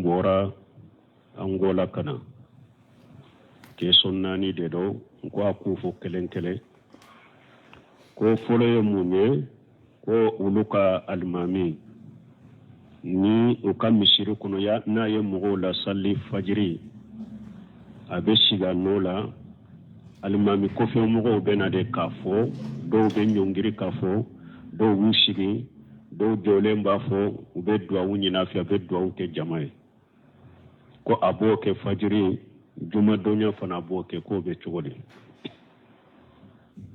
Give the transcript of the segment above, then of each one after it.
bɔra Angola ka na. Question naani de don, n ko a k'u fɔ kelen kelen. Ko fɔlɔ ye mun ye? Ko olu ka alimami ni u ka misiri kɔnɔ ya, n'a ye mɔgɔw lasali fajiri, a bɛ sigi a nɔ la. Alimami kɔfɛ mɔgɔw bɛ na de k'a fɔ, dɔw bɛ ɲɔngiri k'a fɔ, dɔw b'u sigi, dɔw jɔlen b'a fɔ, u bɛ duwawu ɲini a fɛ, a bɛ duwawu kɛ jama ye. Ko a b'o kɛ fajiri, jumadonya fana a b'o kɛ, k'o bɛ cogo di?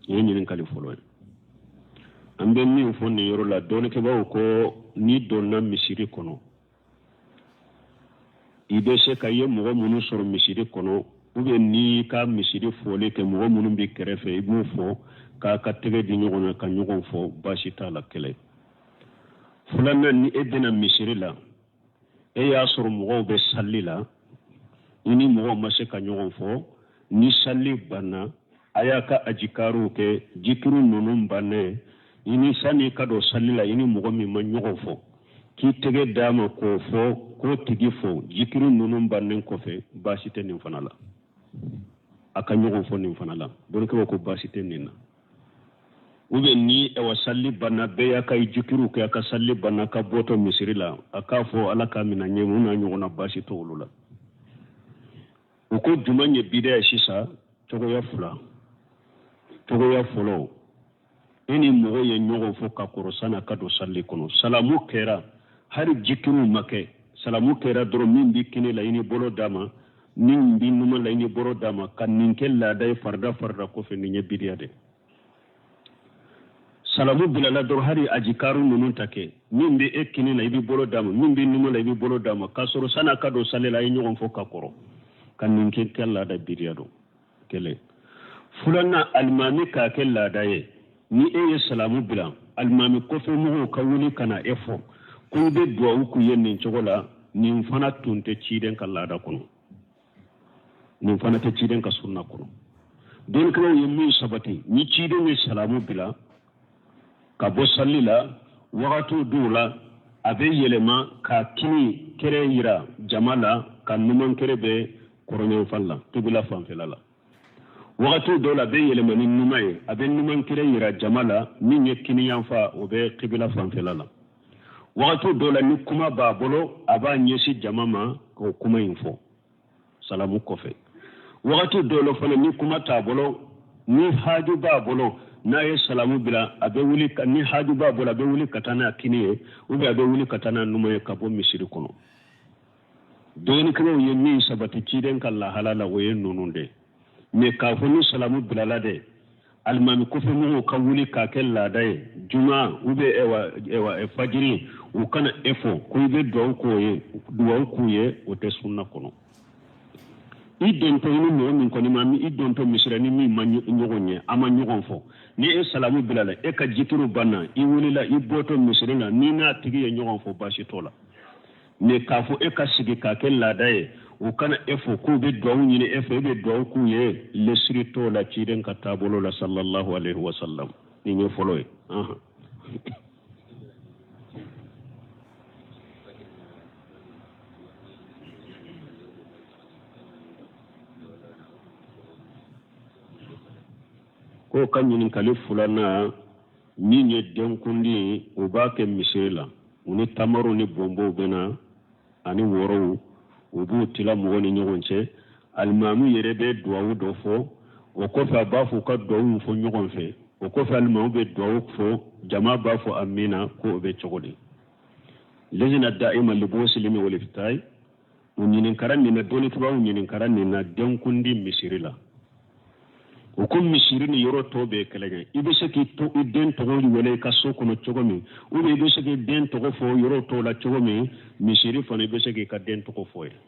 Nin ye ɲininkali fɔlɔ ye. An bɛ min fɔ nin yɔrɔ la, dɔnnikɛbaaw ko n'i donna misiri kɔnɔ, i bɛ se ka ye mɔgɔ minnu sɔrɔ misiri kɔnɔ, ou bien n'i ka misiri fɔli kɛ, mɔgɔ minnu b'i kɛrɛfɛ, i b'u fɔ k'a ka tɛgɛ di ɲɔgɔn ma ka ɲɔgɔn fɔ, baasi t'a la. Kelen. Filanan, ni e bɛna misiri la, e y'a sɔrɔ mɔgɔw bɛ sali la, i ni mɔgɔw ma se ka ɲɔgɔn fɔ, ni sali banna, a y'a ka ajikariw kɛ, jikiri ninnu bannen, i ni sani ka don sali la, i ni mɔgɔ min ma ɲɔgɔn fɔ, k'i tɛgɛ d'a ma k'o fɔ, k'o tigi fo, jikiri ninnu bannen kɔfɛ, baasi tɛ nin fana la. A ka ɲɔgɔn fɔ nin fana la, dɔnnikɛlaw ko baasi tɛ nin na. Ou bien ni awa sali banna, bɛɛ y'a ka jikiriw kɛ, a ka sali banna, ka bɔtɔ misiri la, a k'a fɔ ala k'a minɛ ɲɛ, mun n'a ɲɔgɔnna, baasi t'olu la. U ko jumɛn ye bidaya ye sisan? Cogoya fila. Cogoya fɔlɔ, e ni mɔgɔ ye ɲɔgɔn fɔ ka kɔrɔ san'a ka don sali kɔnɔ, salamu kɛra, hali jikiriw ma kɛ, salamu kɛra dɔrɔn, min b'i kini la i ni bolo d'a ma, min b'i numan la i ni bolo d'a ma, ka nin kɛ laada ye farida farida kɔfɛ, nin ye bidiya de. Salamu bilala dɔrɔn, hali ajikaru ninnu ta kɛ, min bɛ e kini la i b'i bolo d'a ma, min bɛ numan la i b'i bolo d'a ma, k'a sɔrɔ san'a ka don sali la a ye ɲɔgɔn fɔ ka kɔrɔ, ka nin kɛ laada, bidiya don. Kelen. Filanan, alimami k'a kɛ laada ye, ni e ye salamu bila, alimami kɔfɛ mɔgɔw ka wuli ka na e fɔ ko i bɛ duwawu k'u ye nin cogo la, nin fana tun tɛ ciden ka laada kɔnɔ, nin fana tɛ ciden ka sunna kɔnɔ. Dɔnnikɛlaw ye min sabati, ni ciden ye salamu bila ka bɔ sali la, wagati dɔw la a bɛ yɛlɛma ka kini kɛrɛ yira jama la, ka numan kɛrɛ bɛ kɔrɔnyanfan la, kibila fanfɛla la. Wagati dɔw la a bɛ yɛlɛma ni numan ye, a bɛ numan kɛrɛ yira jama la, min ye kiniyanfan, o bɛ kibila fanfɛla la. Wagati dɔw la, ni kuma b'a bolo, a b'a ɲɛsin jama ma k'o kuma in fɔ salamu kɔfɛ. Wagati dɔw la fana, ni kuma t'a bolo, ni haju b'a bolo, n'a ye salamu bila, a bɛ wuli, ni haju b'a bolo, a bɛ wuli ka taa n'a kini ye, ou bien a bɛ wuli ka taa n'a numan ye ka bɔ misiri kɔnɔ. Dɔnnikɛlaw ye min sabati ciden ka lahala la, o ye ninnu de. Mais k'a fɔ ni salamu bilala dɛ, alimami kɔfɛ mɔgɔw ka wuli k'a kɛ laada ye juma ou bien ɛwa fajiri, u kana e fɔ ko i bɛ duwawu k'o ye, duwawu k'u ye, o tɛ sunna kɔnɔ. I dontɔ, i ni mɔgɔ min kɔni ma, i dontɔ misira ni min ma ɲɔgɔn ye, a ma ɲɔgɔn fɔ, ni e salamu bilala, e ka jikiriw banna, i wulila, i bɔtɔ misiri la, ni n'a tigi ye ɲɔgɔn fɔ, baasi t'o la. Mais k'a fɔ e ka sigi k'a kɛ laada ye, u kana e fo k'u bɛ duwawu ɲini e fɛ, e bɛ duwawu k'u ye, lesiri t'o la ciden ka taabolo la, sallallahu alaihi wa sallam. Nin ye fɔlɔ ye. K'o ka ɲininkali filanan min ye denkundi ye, u b'a kɛ misiri la, u ni tamaro ni bɔnbɔnw bɛ na ani worow, u b'u tila mɔgɔ ni ɲɔgɔn cɛ. Alimami yɛrɛ bɛ duwawu dɔ fɔ, o kɔfɛ a b'a fɔ u ka duwawu fɔ ɲɔgɔn fɛ, o kɔfɛ alimami bɛ duwawu fɔ, jama b'a fɔ amina, ko o bɛ cogo di? Lejina da'ima libuhusi ilimi wal iftayi, u ɲininkara nin na, dɔnnikɛbaaw ɲininkara nin na denkundi misiri la. U ko misiri ni yɔrɔ tɔw bɛɛ kelen ye. I bɛ se k'i to i den tɔgɔ wele i ka so kɔnɔ cogo min, ou bien i bɛ se k'i den tɔgɔ fɔ yɔrɔ tɔw la cogo min, misiri fana i bɛ se k'i ka den tɔgɔ fɔ yen.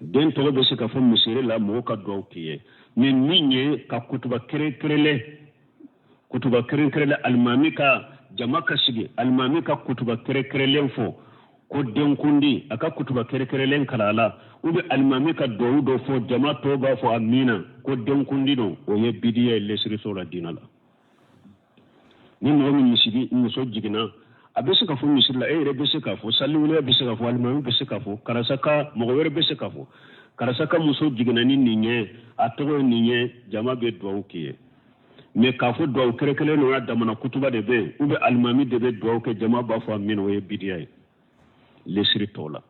Den tɔgɔ bɛ se ka fɔ misiri la, mɔgɔw ka duwawu k'i ye. Mais min ye ka kutuba kɛrɛnkɛrɛnlen, kutuba kɛrɛnkɛrɛnlen, alimami ka jama ka sigi, alimami ka kutuba kɛrɛnkɛrɛnlen fɔ ko denkundi, a ka kutuba kɛrɛnkɛrɛnlen kalan a la, ou bien alimami ka duwawu dɔ fɔ, jama tɔw b'a fɔ amina, ko denkundi don, o ye bidiya ye, lesiri t'o la diinɛ la. Ni mɔgɔ min misiri muso jiginna, A bɛ se ka fɔ misiri la, e yɛrɛ bɛ se k'a fɔ, saliwuliya bɛ se k'a fɔ, alimami bɛ se k'a fɔ, karisa ka mɔgɔ wɛrɛ bɛ se k'a fɔ, karisa ka muso jiginna ni nin ye, a tɔgɔ ye nin ye, jama bɛ duwawu k'i ye. Mais k'a fɔ duwawu kɛrɛkɛlen n'o y'a damana kutuba de bɛ yen, ou bien alimami de bɛ duwawu kɛ, jama b'a fɔ amina, o ye bidiya ye lesiri tɔw la.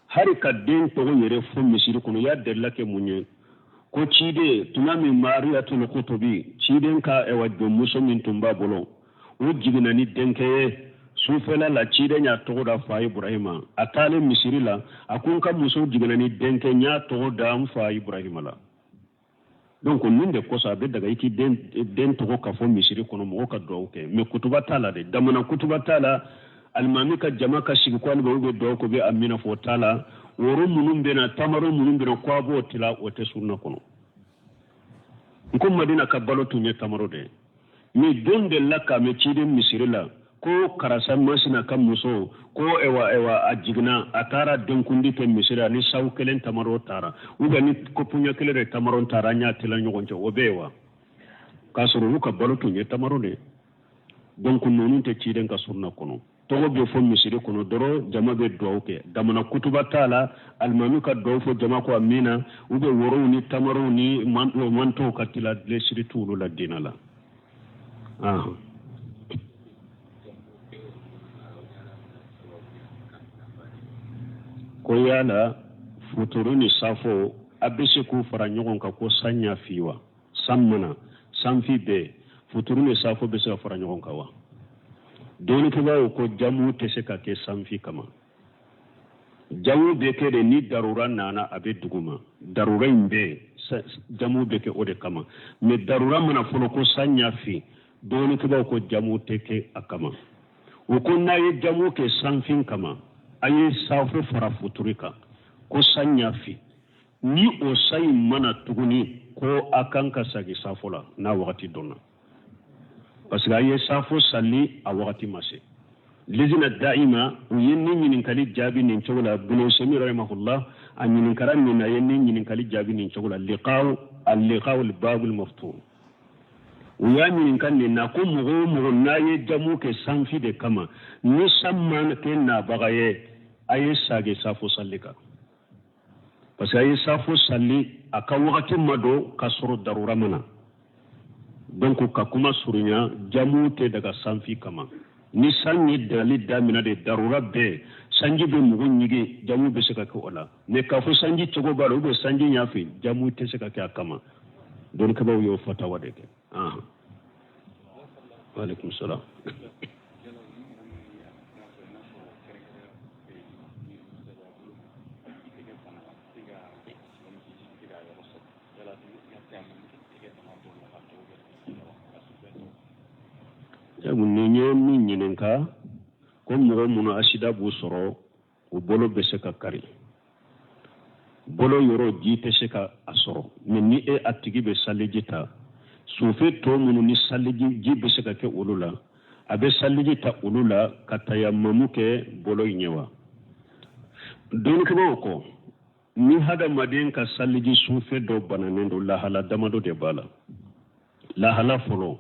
Hali ka den tɔgɔ yɛrɛ fɔ misiri kɔnɔ, i y'a dalila kɛ mun ye? Ko ciden tuma min Mariyatul Kutubi, ciden ka ɛwa jɔnmuso min tun b'a bolo, o jiginna ni denkɛ ye sufɛla la, ciden y'a tɔgɔ da fa Ibrahima. A taalen misiri la, a ko n ka muso jiginna ni denkɛ, n y'a tɔgɔ da n fa Ibrahima la. Donc nin de kosɔn a bɛ daga i k'i den tɔgɔ ka fɔ misiri kɔnɔ, mɔgɔ ka duwawu kɛ, mais kutuba t'a la dɛ, damana kutuba t'a la, alimami ka jama ka sigi ko alimami bɛ duwawu kɛ, bɛ amina fɔ, o t'a la. Woro minnu bɛ na, tamaro minnu bɛ na, ko a b'o tila, o tɛ sunna kɔnɔ. N ko Madina ka balo tun ye tamaro de ye. Mais don delila k'a mɛn ciden misiri la ko karisa masina ka muso ko ewa ewa a jiginna, a taara denkundi kɛ misiri la, ni saw kelen tamaro taara, ou bien ni kopuɲɛ kelen de tamaro taara, an y'a tila ɲɔgɔn cɛ, o bɛ yen wa? K'a sɔrɔ olu ka balo tun ye tamaro de ye. Donc ninnu tɛ ciden ka sunna kɔnɔ. Tɔgɔ bɛ fɔ misiri kɔnɔ dɔrɔn, jama bɛ duwawu kɛ, damana kutuba t'a la, alimami ka duwawu fɔ, jama ko amina, u bɛ worow ni tamarow ni mantɔw ka tila, lesiri t'olu la diinɛ la. Ko yala futuru ni safo a bɛ se k'u fara ɲɔgɔn kan ko san y'a fi wa? San mana sanfin bɛɛ, futuru ni safo bɛ se ka fara ɲɔgɔn kan wa? Dɔnnikɛbaaw ko jamu tɛ se ka kɛ sanfin kama. Jamu bɛ kɛ de ni darura nana, a bɛ duguma darura in bɛɛ, jamu bɛ kɛ o de kama. Mais darura mana fɔlɔ ko san y'a fin, dɔnnikɛbaaw ko jamu tɛ kɛ a kama. U ko n'a ye jamu kɛ sanfin kama, a ye safo fara futuri kan ko san y'a fin, ni o san in mana tuguni, ko a kan ka sagi safo la n'a wagati dɔnna, parce que a ye safo sali a wagati ma se. Lizina da'ima u ye nin ɲininkali jaabi nin cogo la. Bunu Usaymin rahimahullah, a ɲininkara nin na, a ye nin ɲininkali jaabi nin cogo la, liqaw al-liqaw al-babul maftuh. U y'a ɲininka nin na ko mɔgɔ o mɔgɔ n'a ye jamu kɛ sanfi de kama, ni san ma kɛ nabaga ye, a ye sagi safo sali kan, parce que a ye safo sali a ka wagati ma don k'a sɔrɔ darura ma na. Donc ka kuma surunya, jamu tɛ daga sanfi kama. Ni san ye dali damina de, darura bɛɛ, sanji bɛ mɔgɔ ɲigin, jamu bɛ se ka kɛ o la. Mais k'a fɔ sanji cogo b'a la ou bien sanji y'a fin, jamu tɛ se ka kɛ a kama. Dɔnnikɛbaaw y'o fatawa de kɛ. Waaleykum salaam. Nin ye min ɲininka ko mɔgɔ minnu asida b'u sɔrɔ, u bolo bɛ se ka kari, bolo yɔrɔ ji tɛ se ka a sɔrɔ, mais ni e a tigi bɛ saliji ta, sufe tɔ minnu ni saliji ji bɛ se ka kɛ olu la, a bɛ saliji ta olu la ka tayamamu kɛ bolo in ye wa? Dɔnnikɛbaaw ko ni hadamaden ka saliji sufe dɔ bananen don, lahala damadɔ de b'a la. Lahala fɔlɔ,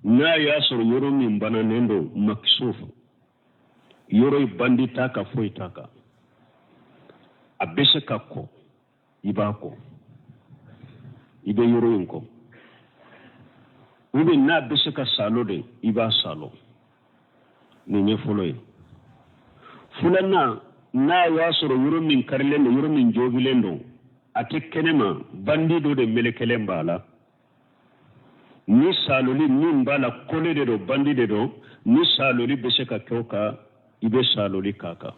n'a y'a sɔrɔ yɔrɔ min bananen don makisuf, yɔrɔ in bandi t'a kan, foyi t'a kan, a bɛ se ka ko, i b'a ko, i bɛ yɔrɔ in ko, ou bien n'a bɛ se ka salo de, i b'a salo. Nin ye fɔlɔ ye. Filanan, n'a y'a sɔrɔ yɔrɔ min karilen don, yɔrɔ min jogilen don, a tɛ kɛnɛma, bandi dɔ de melekelen b'a la, ni saloli min b'a la kole de don, bandi de don, ni saloli bɛ se ka kɛ o kan, i bɛ saloli k'a kan,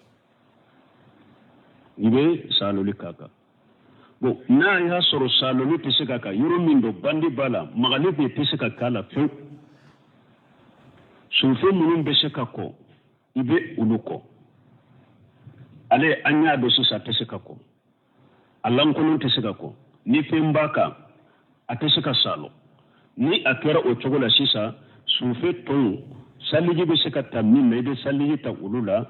i bɛ saloli k'a kan. Bon, n'a y'a sɔrɔ saloli tɛ se ka kan, yɔrɔ min don bandi b'a la, magali de tɛ se ka k'a la fewu, sufe minnu bɛ se ka ko, i bɛ olu ko. Ale an y'a dɔn sisan a tɛ se ka ko, a lankolon tɛ se ka ko, ni fɛn b'a kan a tɛ se ka salo. Ni a kɛra o cogo la sisan, sufe tɔw saliji bɛ se ka ta min na, i bɛ saliji ta olu la.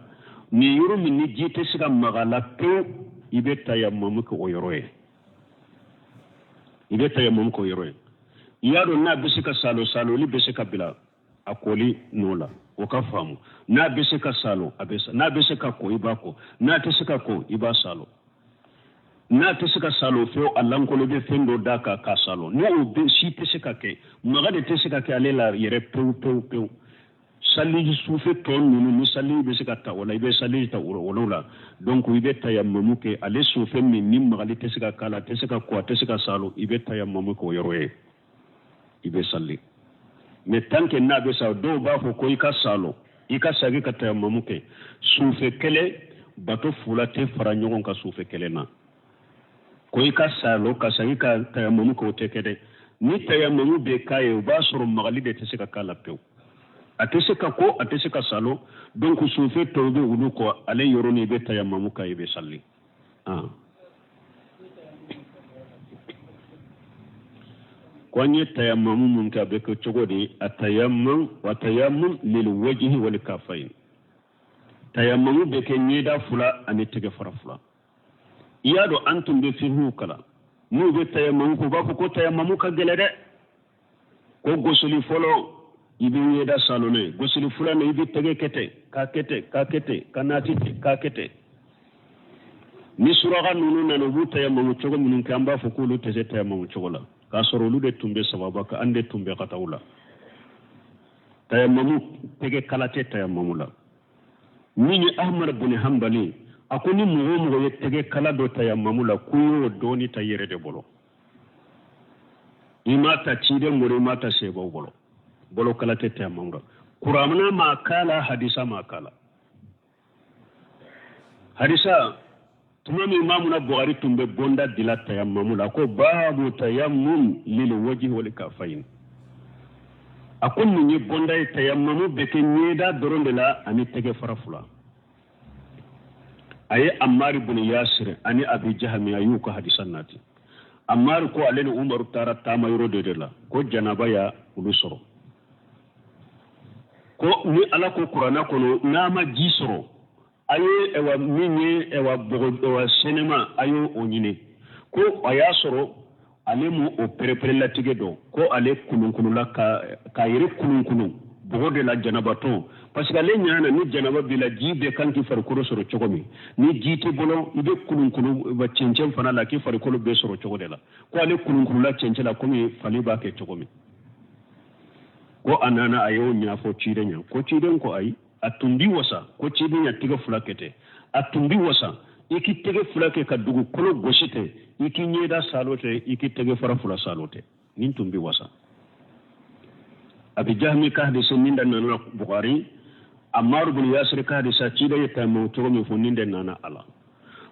Ni yɔrɔ min ni ji tɛ se ka maga la pewu, i bɛ tayamamu kɛ o yɔrɔ ye, i bɛ tayamamu kɛ o yɔrɔ ye. I y'a dɔn n'a bɛ se ka salo, saloli bɛ se ka bila. A koli nɔ la, o ka faamu. N'a bɛ se ka salo, a bɛ, n'a bɛ se ka ko, i b'a ko. N'a tɛ se ka ko, i b'a salo. N'a tɛ se ka salo fewu, a lankolon, bɛ fɛn dɔ d'a kan k'a salo. Ni o bɛ si tɛ se ka kɛ, maga de tɛ se ka kɛ ale la yɛrɛ pewu pewu pewu. Saliji sufɛ tɔ ninnu, ni saliji bɛ se ka ta o la, i bɛ saliji ta olu la. Donc i bɛ tayamamu kɛ ale sufɛ min ni magali tɛ se ka k'a la, a tɛ se ka ko, a tɛ se ka salo, i bɛ tayamamu kɛ o yɔrɔ ye, i bɛ sali. Mais tant que n'a bɛ sa, dɔw b'a fɔ ko i ka salo, i ka sagi ka tayamamu kɛ sufɛ kelen. Bato fila tɛ fara ɲɔgɔn kan sufɛ kelen na. Ko i ka salo ka sagi ka tayamamu kɛ, o tɛ kɛ dɛ. Ni tayamamu bɛ k'a ye, o b'a sɔrɔ magali de tɛ se ka k'a la pewu, a tɛ se ka ko, a tɛ se ka salo. Donc sufɛ tɔw bɛ olu kɔ, ale yɔrɔnin i bɛ tayamamu kɛ, i bɛ sali. Ah. Ko an ye tayamamu mun kɛ, a bɛ kɛ cogo di? A tayamum wa tayamum lil wajhi wal kafayn. Tayamamu bɛ kɛ ɲɛda fila ani tɛgɛ fara fila. I y'a dɔn, an tun bɛ fikihu kalan, n'u bɛ tayamamu ko, u b'a fɔ ko tayamamu ka gɛlɛ dɛ, ko gosili fɔlɔ, i bɛ ɲɛda salo n'a ye, gosili filanan, i bɛ tɛgɛ kɛ ten, k'a kɛ ten, k'a kɛ ten, ka naati ten, k'a kɛ ten. Ni suraka ninnu nana, u b'u tayamamu cogo minnu kɛ, an b'a fɔ k'olu tɛ se tayamamu cogo la, k'a sɔrɔ olu de tun bɛ sababa kan, an de tun bɛ kataw la. Tayamamu, tɛgɛ kala tɛ tayamamu la. Min ye Ahmad bun Hanbali, a ko ni mɔgɔ o mɔgɔ ye tɛgɛ kala don tayamamu la, ko y'o dɔɔni ta yɛrɛ de bolo, i m'a ta ciden bolo, i m'a ta sebaw bolo. Bolokala tɛ tayamamu la. Kuranna ma kala, hadisa ma kala. Hadisa tuma min Imamuna Buhari tun bɛ bonda dila tayamamu la, ko babu tayammum lil wajhi wal kafayn, a ko nin ye bonda ye, tayamamu bɛ kɛ ɲɛda dɔrɔn de la ani tɛgɛ fara fila. A ye Amari bun Yasir ani Abi Jahami, a y'u ka hadisa nati. Amari ko ale ni Umaru taara taama yɔrɔ de la, ko janaba ya olu sɔrɔ, ko ni Ala ko kuranna kɔnɔ, n'a ma ji sɔrɔ, a ye ɛwa min ye ɛwa bɔgɔ ɛwa sɛnɛma, a y'o o ɲini. Ko a y'a sɔrɔ ale mu o pɛrɛpɛrɛlatigɛ dɔn, ko ale kulunkulula ka k'a yɛrɛ kulunkulu bɔgɔ de la, janabatɔ, parce que ale ɲa na ni janaba b'i la, ji bɛɛ kan k'i farikolo sɔrɔ cogo min, ni ji t'i bolo, i bɛ kulunkulu cɛncɛn fana la k'i farikolo bɛɛ sɔrɔ cogo de la. Ko ale kulunkulula cɛncɛn la komi fali b'a kɛ cogo min. Ko a nana, a y'o ɲɛfɔ ciden ɲɛ. Ko ciden ko ayi, a tun bi wasa ko ciden ya tɛgɛ fila kɛ ten, a tun bi wasa i k'i tɛgɛ fila kɛ ka dugukolo gosi ten, i k'i ɲɛda salo ten, i k'i tɛgɛ fara fila salo ten, nin tun bi wasa. Abi Jahmi ka hadisa nin da nana Bukhari, Ammar bin Yasir ka hadisa, ciden ye tayamamu cogo min fɔ, nin de nana a la.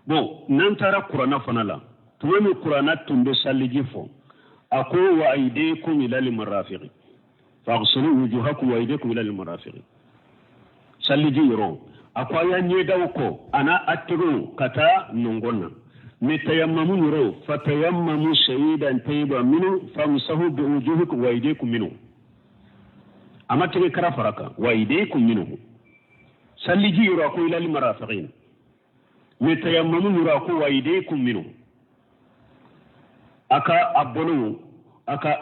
Bon, n'an taara kuranna fana la, tuma min kuranna tun bɛ saliji fɔ, a ko wa aydikum ilal marafiqi faghsilu wujuhakum wa aydikum ilal marafiqi. Saliji yɔrɔ, a ko a y'a ɲɛdaw ko ana a tɛgɛw ka taa nɔngɔn na. Mais tayamamu yɔrɔ, fatayamamu sayidan tayiba minhu famsahu bi wujuhikum wa aydikum minhu, a ma tɛgɛ kara fara kan, wa aydikum minhu. Saliji yɔrɔ, a ko ilal marafiqin. Mais tayamamu yɔrɔ, a ko wa aydikum minhu, a ka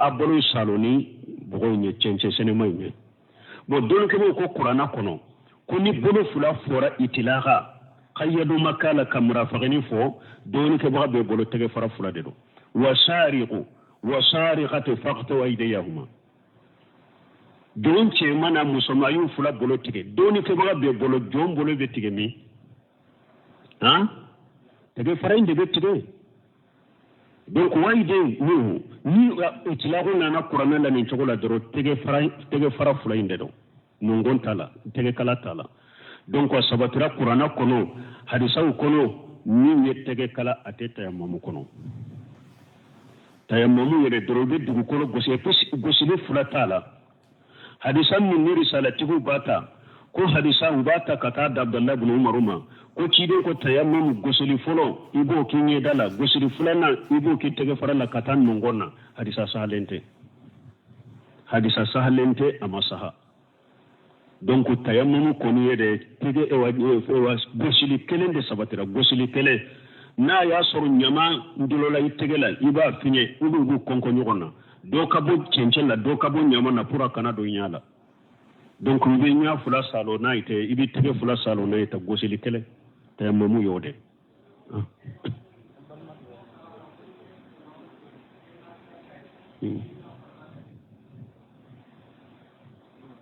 a bolo salo ni bɔgɔ in ye, cɛncɛn sɛnɛma in ye. Bon, dɔnnikɛbaw ko kuranna kɔnɔ ko ni bolo fila fɔra itilaka, kayyadu ma k'a la ka murafagini fɔ, dɔnnikɛbaga bɛɛ bolo tɛgɛ fara fila de don. Wasariqu wasariqatu faqtu aydiyahuma, jɔn cɛman n'a musoman, a y'u fila bolo tigɛ. Dɔnnikɛbaga bɛɛ bolo, jɔn bolo bɛ tigɛ min, han, tɛgɛ fara in de bɛ tigɛ. Donc wayiden minhu, ni itilaku nana kuranɛ la nin cogo la dɔrɔn, tɛgɛ fara fila in de don, nɔngɔn t'a la, tɛgɛ kala t'a la. Donc a sabatira kuranɛ kɔnɔ, hadisaw kɔnɔ, min ye tɛgɛ kala, a tɛ tayamamu kɔnɔ. Tayamamu yɛrɛ dɔrɔn, i bɛ dugukolo gosi, gosili fila t'a la. Hadisa min ni risalatigiw b'a ta, ko hadisa u b'a ta ka taa da Abdallah ibn Umaru ma, ko ciden ko tayamamu gosili fɔlɔ, i b'o k'i ɲɛda la, gosili filanan, i b'o k'i tɛgɛ fara la ka taa nɔngɔn na. Hadisa sahalen tɛ, hadisa sahalen tɛ, a ma saha. Donc tayamamu kɔni ye de tɛgɛ ewa gosili kelen de sabatira, gosili kelen. N'a y'a sɔrɔ ɲama dɔlɔla i tɛgɛ la, i b'a fiɲɛ, ou bien u b'u kɔnkɔn ɲɔgɔn na, dɔ ka bɔ cɛncɛn la, dɔ ka bɔ ɲama na, pour a kana don ɲɛ la. Donc i bɛ ɲɛ fila salo n'a ye tɛ, i bɛ tɛgɛ fila salo n'a ye tɛ, gosili kelen tayamamu y'o de.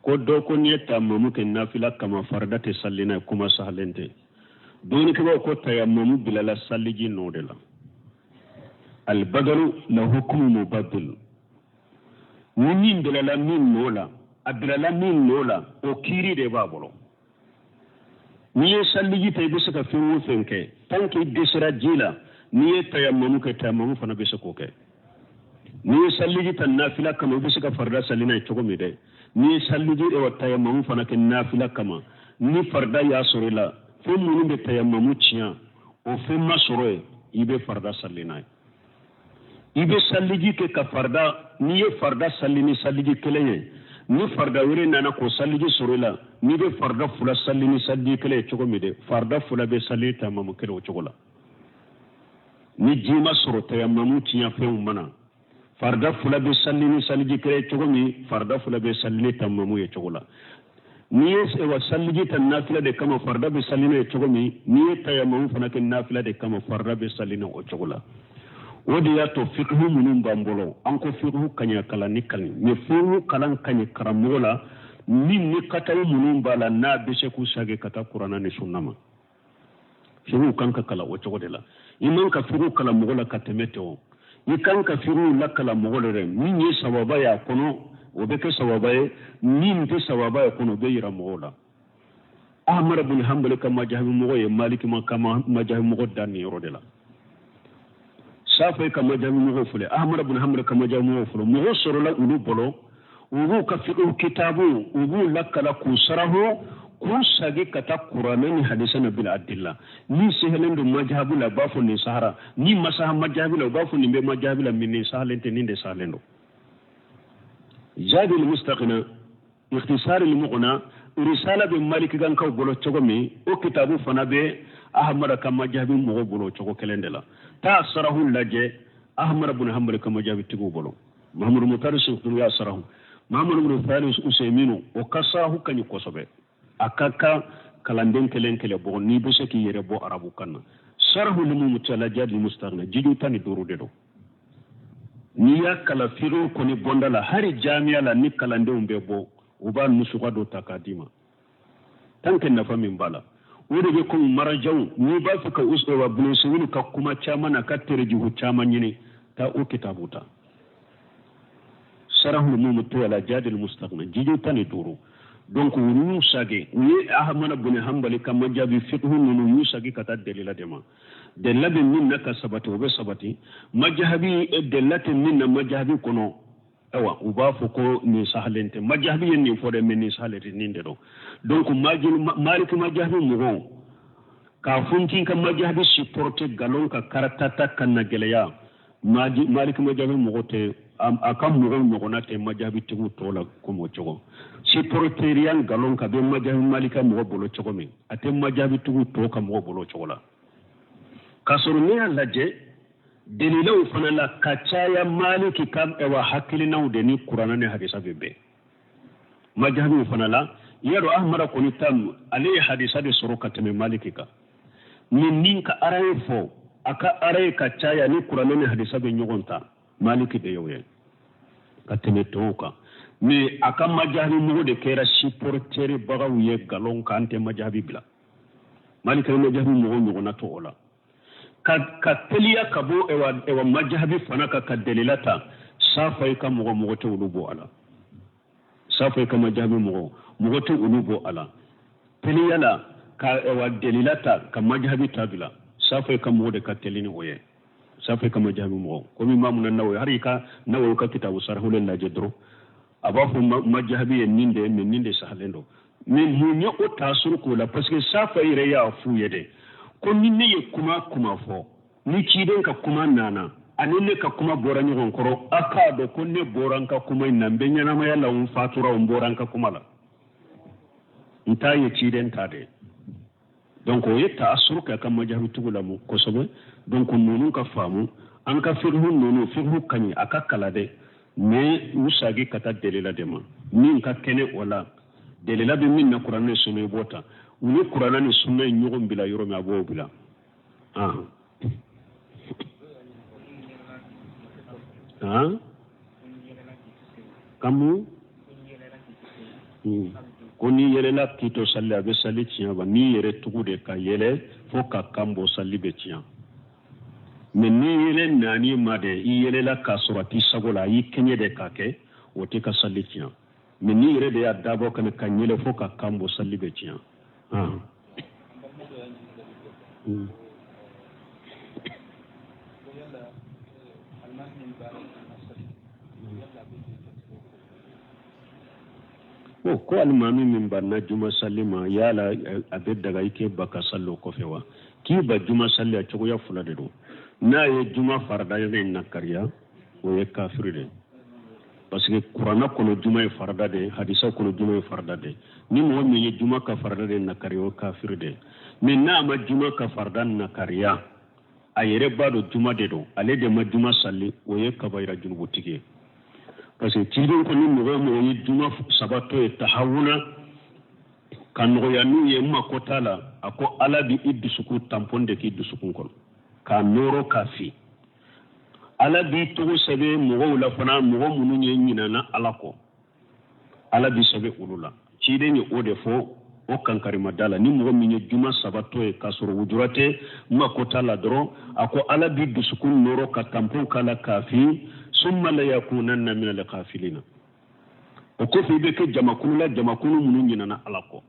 Ko dɔ ko n'i ye tayamamu kɛ nafila kama farida tɛ sali n'a ye, kuma sahalen tɛ. Dɔnnikɛbaaw ko tayamamu bilala saliji nɔ de la. Albadalu la hukumu mubadil. Ni min bilala min nɔ la, a bilala min nɔ la, o kiiri de b'a bolo. N'i ye saliji ta, i bɛ se ka fɛn o fɛn kɛ tant que i dɛsɛra ji la, n'i ye tayamamu kɛ, tayamamu fana bɛ se k'o kɛ. N'i ye saliji ta nafila kama, i bɛ se ka farida sali n'a ye cogo min dɛ, n'i ye saliji wa tayamamu fana kɛ nafila kama, ni farida y'a sɔrɔ i la, fɛn minnu bɛ tayamamu tiɲɛ, o fɛn ma sɔrɔ yen, i bɛ farida sali n'a ye. I bɛ saliji kɛ ka farida, n'i ye farida sali ni saliji kelen ye, ni farida wɛrɛ nana k'o saliji sɔrɔ i la, n'i bɛ farida fila sali ni saliji kelen ye cogo min dɛ, farida fila bɛ sali tayamamu kelen o cogo la. Ni ji ma sɔrɔ tayamamu tiɲɛ fɛnw mana, farida fila bɛ sali ni saliji kelen ye cogo min, farida fila bɛ sali ni tayamamu ye cogo la. N'i ye wa saliji ta nafila de kama, farida bɛ sali n'a ye cogo min, n'i ye tayamamu fana kɛ nafila de kama, farida bɛ sali n'a o cogo la. O de y'a to fikihu minnu b'an bolo, an ko fikihu ka ɲi kalan ni kalan, mais fikihu kalan ka ɲi karamɔgɔ la min ni kataw minnu b'a la n'a bɛ se k'u sage ka taa kuranna ni sunna ma. Fikihu kan ka kalan o cogo de la. I man ka fikihu kalan mɔgɔ la ka tɛmɛ tɛ o, i kan ka fikihu lakalan mɔgɔ la dɛ, min ye sawaba ye a kɔnɔ o bɛ kɛ sawaba ye, min tɛ sawaba ye a kɔnɔ o bɛ yira mɔgɔw la. Ahmad bin Hanbali ka majahabi mɔgɔ ye Maliki ma ka majahabi mɔgɔ dan nin yɔrɔ de la. Safi ka majahabi mɔgɔw filɛ, Ahmad bin Hanbali ka majahabi mɔgɔw filɛ, mɔgɔ sɔrɔla olu bolo, u b'u ka fiqh kitabu u b'u lakala k'u sarahu k'u sagi ka taa kuranɛ ni hadisa na bil adilla. Min sehelen don majahabi la, u b'a fɔ nin sahara, ni ma saha majahabi la, u b'a fɔ nin bɛ majahabi la, min nin sahalen tɛ, nin de sahalen don. Zadul mustaqna ikhtisar al-mughna risala bɛ maliki kankaw bolo cogo min, o kitabu fana bɛ ahmada ka majahabi mɔgɔw bolo cogo kelen de la. Taa sarahu lajɛ ahmada bin hanbali ka majahabi tigiw bolo. Mahamadu mutari sirikuru y'a sarahu, Mahamadu bin Salih Usaiminu o ka sarahu ka ɲi kosɛbɛ. A ka kan kalanden kelen kelen bɔ n'i bɛ se k'i yɛrɛ bɔ arabu kan na. Sarahu ni mumutala zadul mustaqna jiju 15 de don. N'i y'a kalan fiqh kɔni bɔnda la, hali jamiya la ni kalandenw bɛ bɔ, u b'a nusuka dɔ ta k'a d'i ma tant que nafa min b'a la. O de bɛ komi marajaw, n'i b'a fɛ ka wa bulonsiwulu ka kuma caman n'a ka terejugu caman ɲini, taa o kitabu ta. Sarahul mumtu ala zadul mustaqna jiju 15. Donc u y'u sage, u ye Ahmad bin Hanbali ka majabi fiqh ninnu u y'u sage ka taa delila de ma. Delila bɛ min na ka sabati, o bɛ sabati. Majahabi delila tɛ min na majahabi kɔnɔ, ayiwa u b'a fɔ ko nin sahalen tɛ. Majahabi ye nin fɔ dɛ, mais nin sahalen tɛ, nin de don. Donc Maliki majahabi mɔgɔw k'a fɔ n k'i ka majahabi supporter nkalon ka karatata ka na gɛlɛya, Maliki majahabi mɔgɔ tɛ, a ka mɔgɔw ɲɔgɔnna tɛ majahabi tigiw tɔw la komi o cogo. Supporteriya nkalon ka bɛ majahabi Malika mɔgɔ bolo cogo min, a tɛ majahabi tigiw tɔw ka mɔgɔ bolo o cogo la. K'a sɔrɔ n'i y'a lajɛ dalilaw fana la ka caya Maliki ka wa hakilinaw de ni kuranɛ ni hadisa bɛ bɛn. Majahabiw fana la, i y'a dɔn Ahmada kɔni ta ale ye hadisa de sɔrɔ ka tɛmɛ Maliki kan. Ni min ka araye fɔ, a ka araye ka caya ni kuranɛ ni hadisa bɛ ɲɔgɔn ta, Maliki de y'o ye ka tɛmɛ tɔw kan. Mais a ka majahabi mɔgɔ de kɛra supporter bagaw ye nkalon kan, an tɛ majahabi bila. Maliki ka majahabi mɔgɔw ɲɔgɔnna tɛ o la. Ka teliya ka bɔ ewa majahabi fana kan ka delila ta, Safa ka mɔgɔ mɔgɔ tɛ olu bɔ a la. Safa ka majahabi mɔgɔ mɔgɔ tɛ olu bɔ a la. Teliya la ka ewa delila ta ka majahabi ta bila, Safa ka mɔgɔ de ka teli ni o ye. Safa ka majahabi mɔgɔ komi Imamu Nawawi, hali ka Nawawi ka kitabu sarahulen lajɛ dɔrɔn, a b'a fɔ majahabi ye nin de ye, mais nin de sahalen don. Mais mun ye o taasuru k'o la? Parce que Safa yɛrɛ y'a f'u ye dɛ ko ni ne ye kuma kuma fɔ, ni ciden ka kuma nana ani ne ka kuma bɔra ɲɔgɔn kɔrɔ, a k'a dɔn ko ne bɔra n ka kuma in na, n bɛ ɲɛnamaya la, n fatura, n bɔra n ka kuma la, n t'a ye ciden ta de. Donc o ye taasuru kɛ a ka majahabitigiw la mun kosɛbɛ. Donc ninnu ka faamu, an ka fiqhu ninnu, fiqhu ka ɲi, a ka kala dɛ, mais u sagi ka taa delila de ma. Min ka kɛnɛ o la, Delila bɛ min na kuranɛ ni sunna, i b'o ta. U ni kuranɛ ni sunna ye ɲɔgɔn bila yɔrɔ min, a b'o bila. Han kamu ko n'i yɛlɛla k'i to sali, a bɛ sali tiɲɛ wa? N'i yɛrɛ tugu de ka yɛlɛ fo ka kan bɔ, sali bɛ tiɲɛ. Mais n'i yɛlɛ naani ma de, i yɛlɛla k'a sɔrɔ a t'i sago la, a y'i kɛɲɛ de k'a kɛ, o t'i ka sali tiɲɛ. Mais n'i yɛrɛ de y'a dabɔ ka ka yɛlɛ fo ka kan bɔ, sali bɛ tiɲɛ. O ko alimami min banna juma sali ma, yala a bɛ daga i k'e ban ka sali o kɔfɛ wa? K'i ban juma sali, a cogoya fila de don. N'a ye juma farada yɛrɛ nakariya, o ye kafiri de ye, parce que kuranna kɔnɔ juma ye farada de ye, hadisa kɔnɔ juma ye farada de ye. Ni mɔgɔ min ye juma ka farada de nakariya, o ye kafiri de ye. Mais n'a ma juma ka farada nakariya, a yɛrɛ b'a dɔn juma de don, ale de ma juma sali, o ye kabayira junubutigi ye. Parce que ciden ko ni mɔgɔ o mɔgɔ ye juma saba to ye tahawuna, ka nɔgɔya n'u ye, n mako t'a la, a ko Ala bɛ i dusukun tampon de k'i dusukun kɔnɔ k'a nɔrɔ k'a fin. Ala b'i tɔgɔ sɛbɛn mɔgɔw la fana, mɔgɔ minnu ye ɲinana Ala kɔ, Ala b'i sɛbɛn olu la. Ciden ye o de fɔ o kankarimada la. Ni mɔgɔ min ye juma saba to ye k'a sɔrɔ wujura tɛ, n mako t'a la dɔrɔn, a ko Ala b'i dusukun nɔrɔ ka tampon k'a la k'a fin. Summa la yakunanna mina al-ghafilina. O kɔfɛ i bɛ kɛ jamakulu la, jamakulu minnu ɲinana Ala kɔ.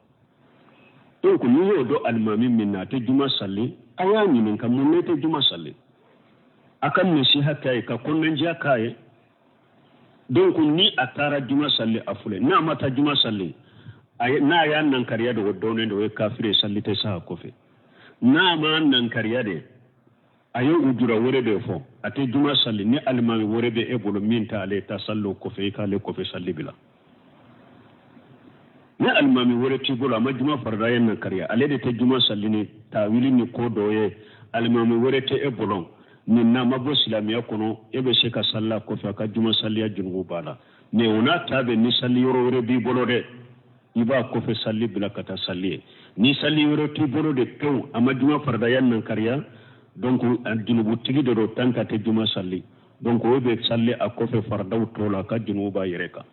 Donc n'i y'o dɔn alimami min na a tɛ juma sali, a y'a ɲininka mun na i tɛ juma sali, a ka nasiha k'a ye, ka kɔnɔnandiya k'a ye. Donc ni a taara juma sali, a filɛ. N'a ma taa juma sali, n'a y'a nankariya de, o dɔnnen de, o ye kafiri ye, sali tɛ sa a kɔfɛ. N'a ma nankariya de, a ye ujura wɛrɛ de fɔ, a tɛ juma sali, ni alimami wɛrɛ bɛ e bolo min tɛ ale, ta sali o kɔfɛ, i k'ale kɔfɛ sali bila. Ni alimami wɛrɛ t'i bolo, a ma juma farida ye nankariya, ale de tɛ juma sali ni tawili ni ko dɔ ye, alimami wɛrɛ tɛ e bolo nin n'a ma bɔ silamɛya kɔnɔ, e bɛ se ka sali a kɔfɛ, a ka juma saliya junubu b'a la. Mais o n'a ta bɛɛ, ni sali yɔrɔ wɛrɛ b'i bolo dɛ, i b'a kɔfɛ sali bila ka taa sali ye. Ni sali wɛrɛ t'i bolo de pewu, a ma juma faridaya nankariya, donc junubutigi de don tant qu'a tɛ juma sali. Donc o bɛ sali a kɔfɛ faridaw tɔ la, a ka junubu b'a yɛrɛ kan.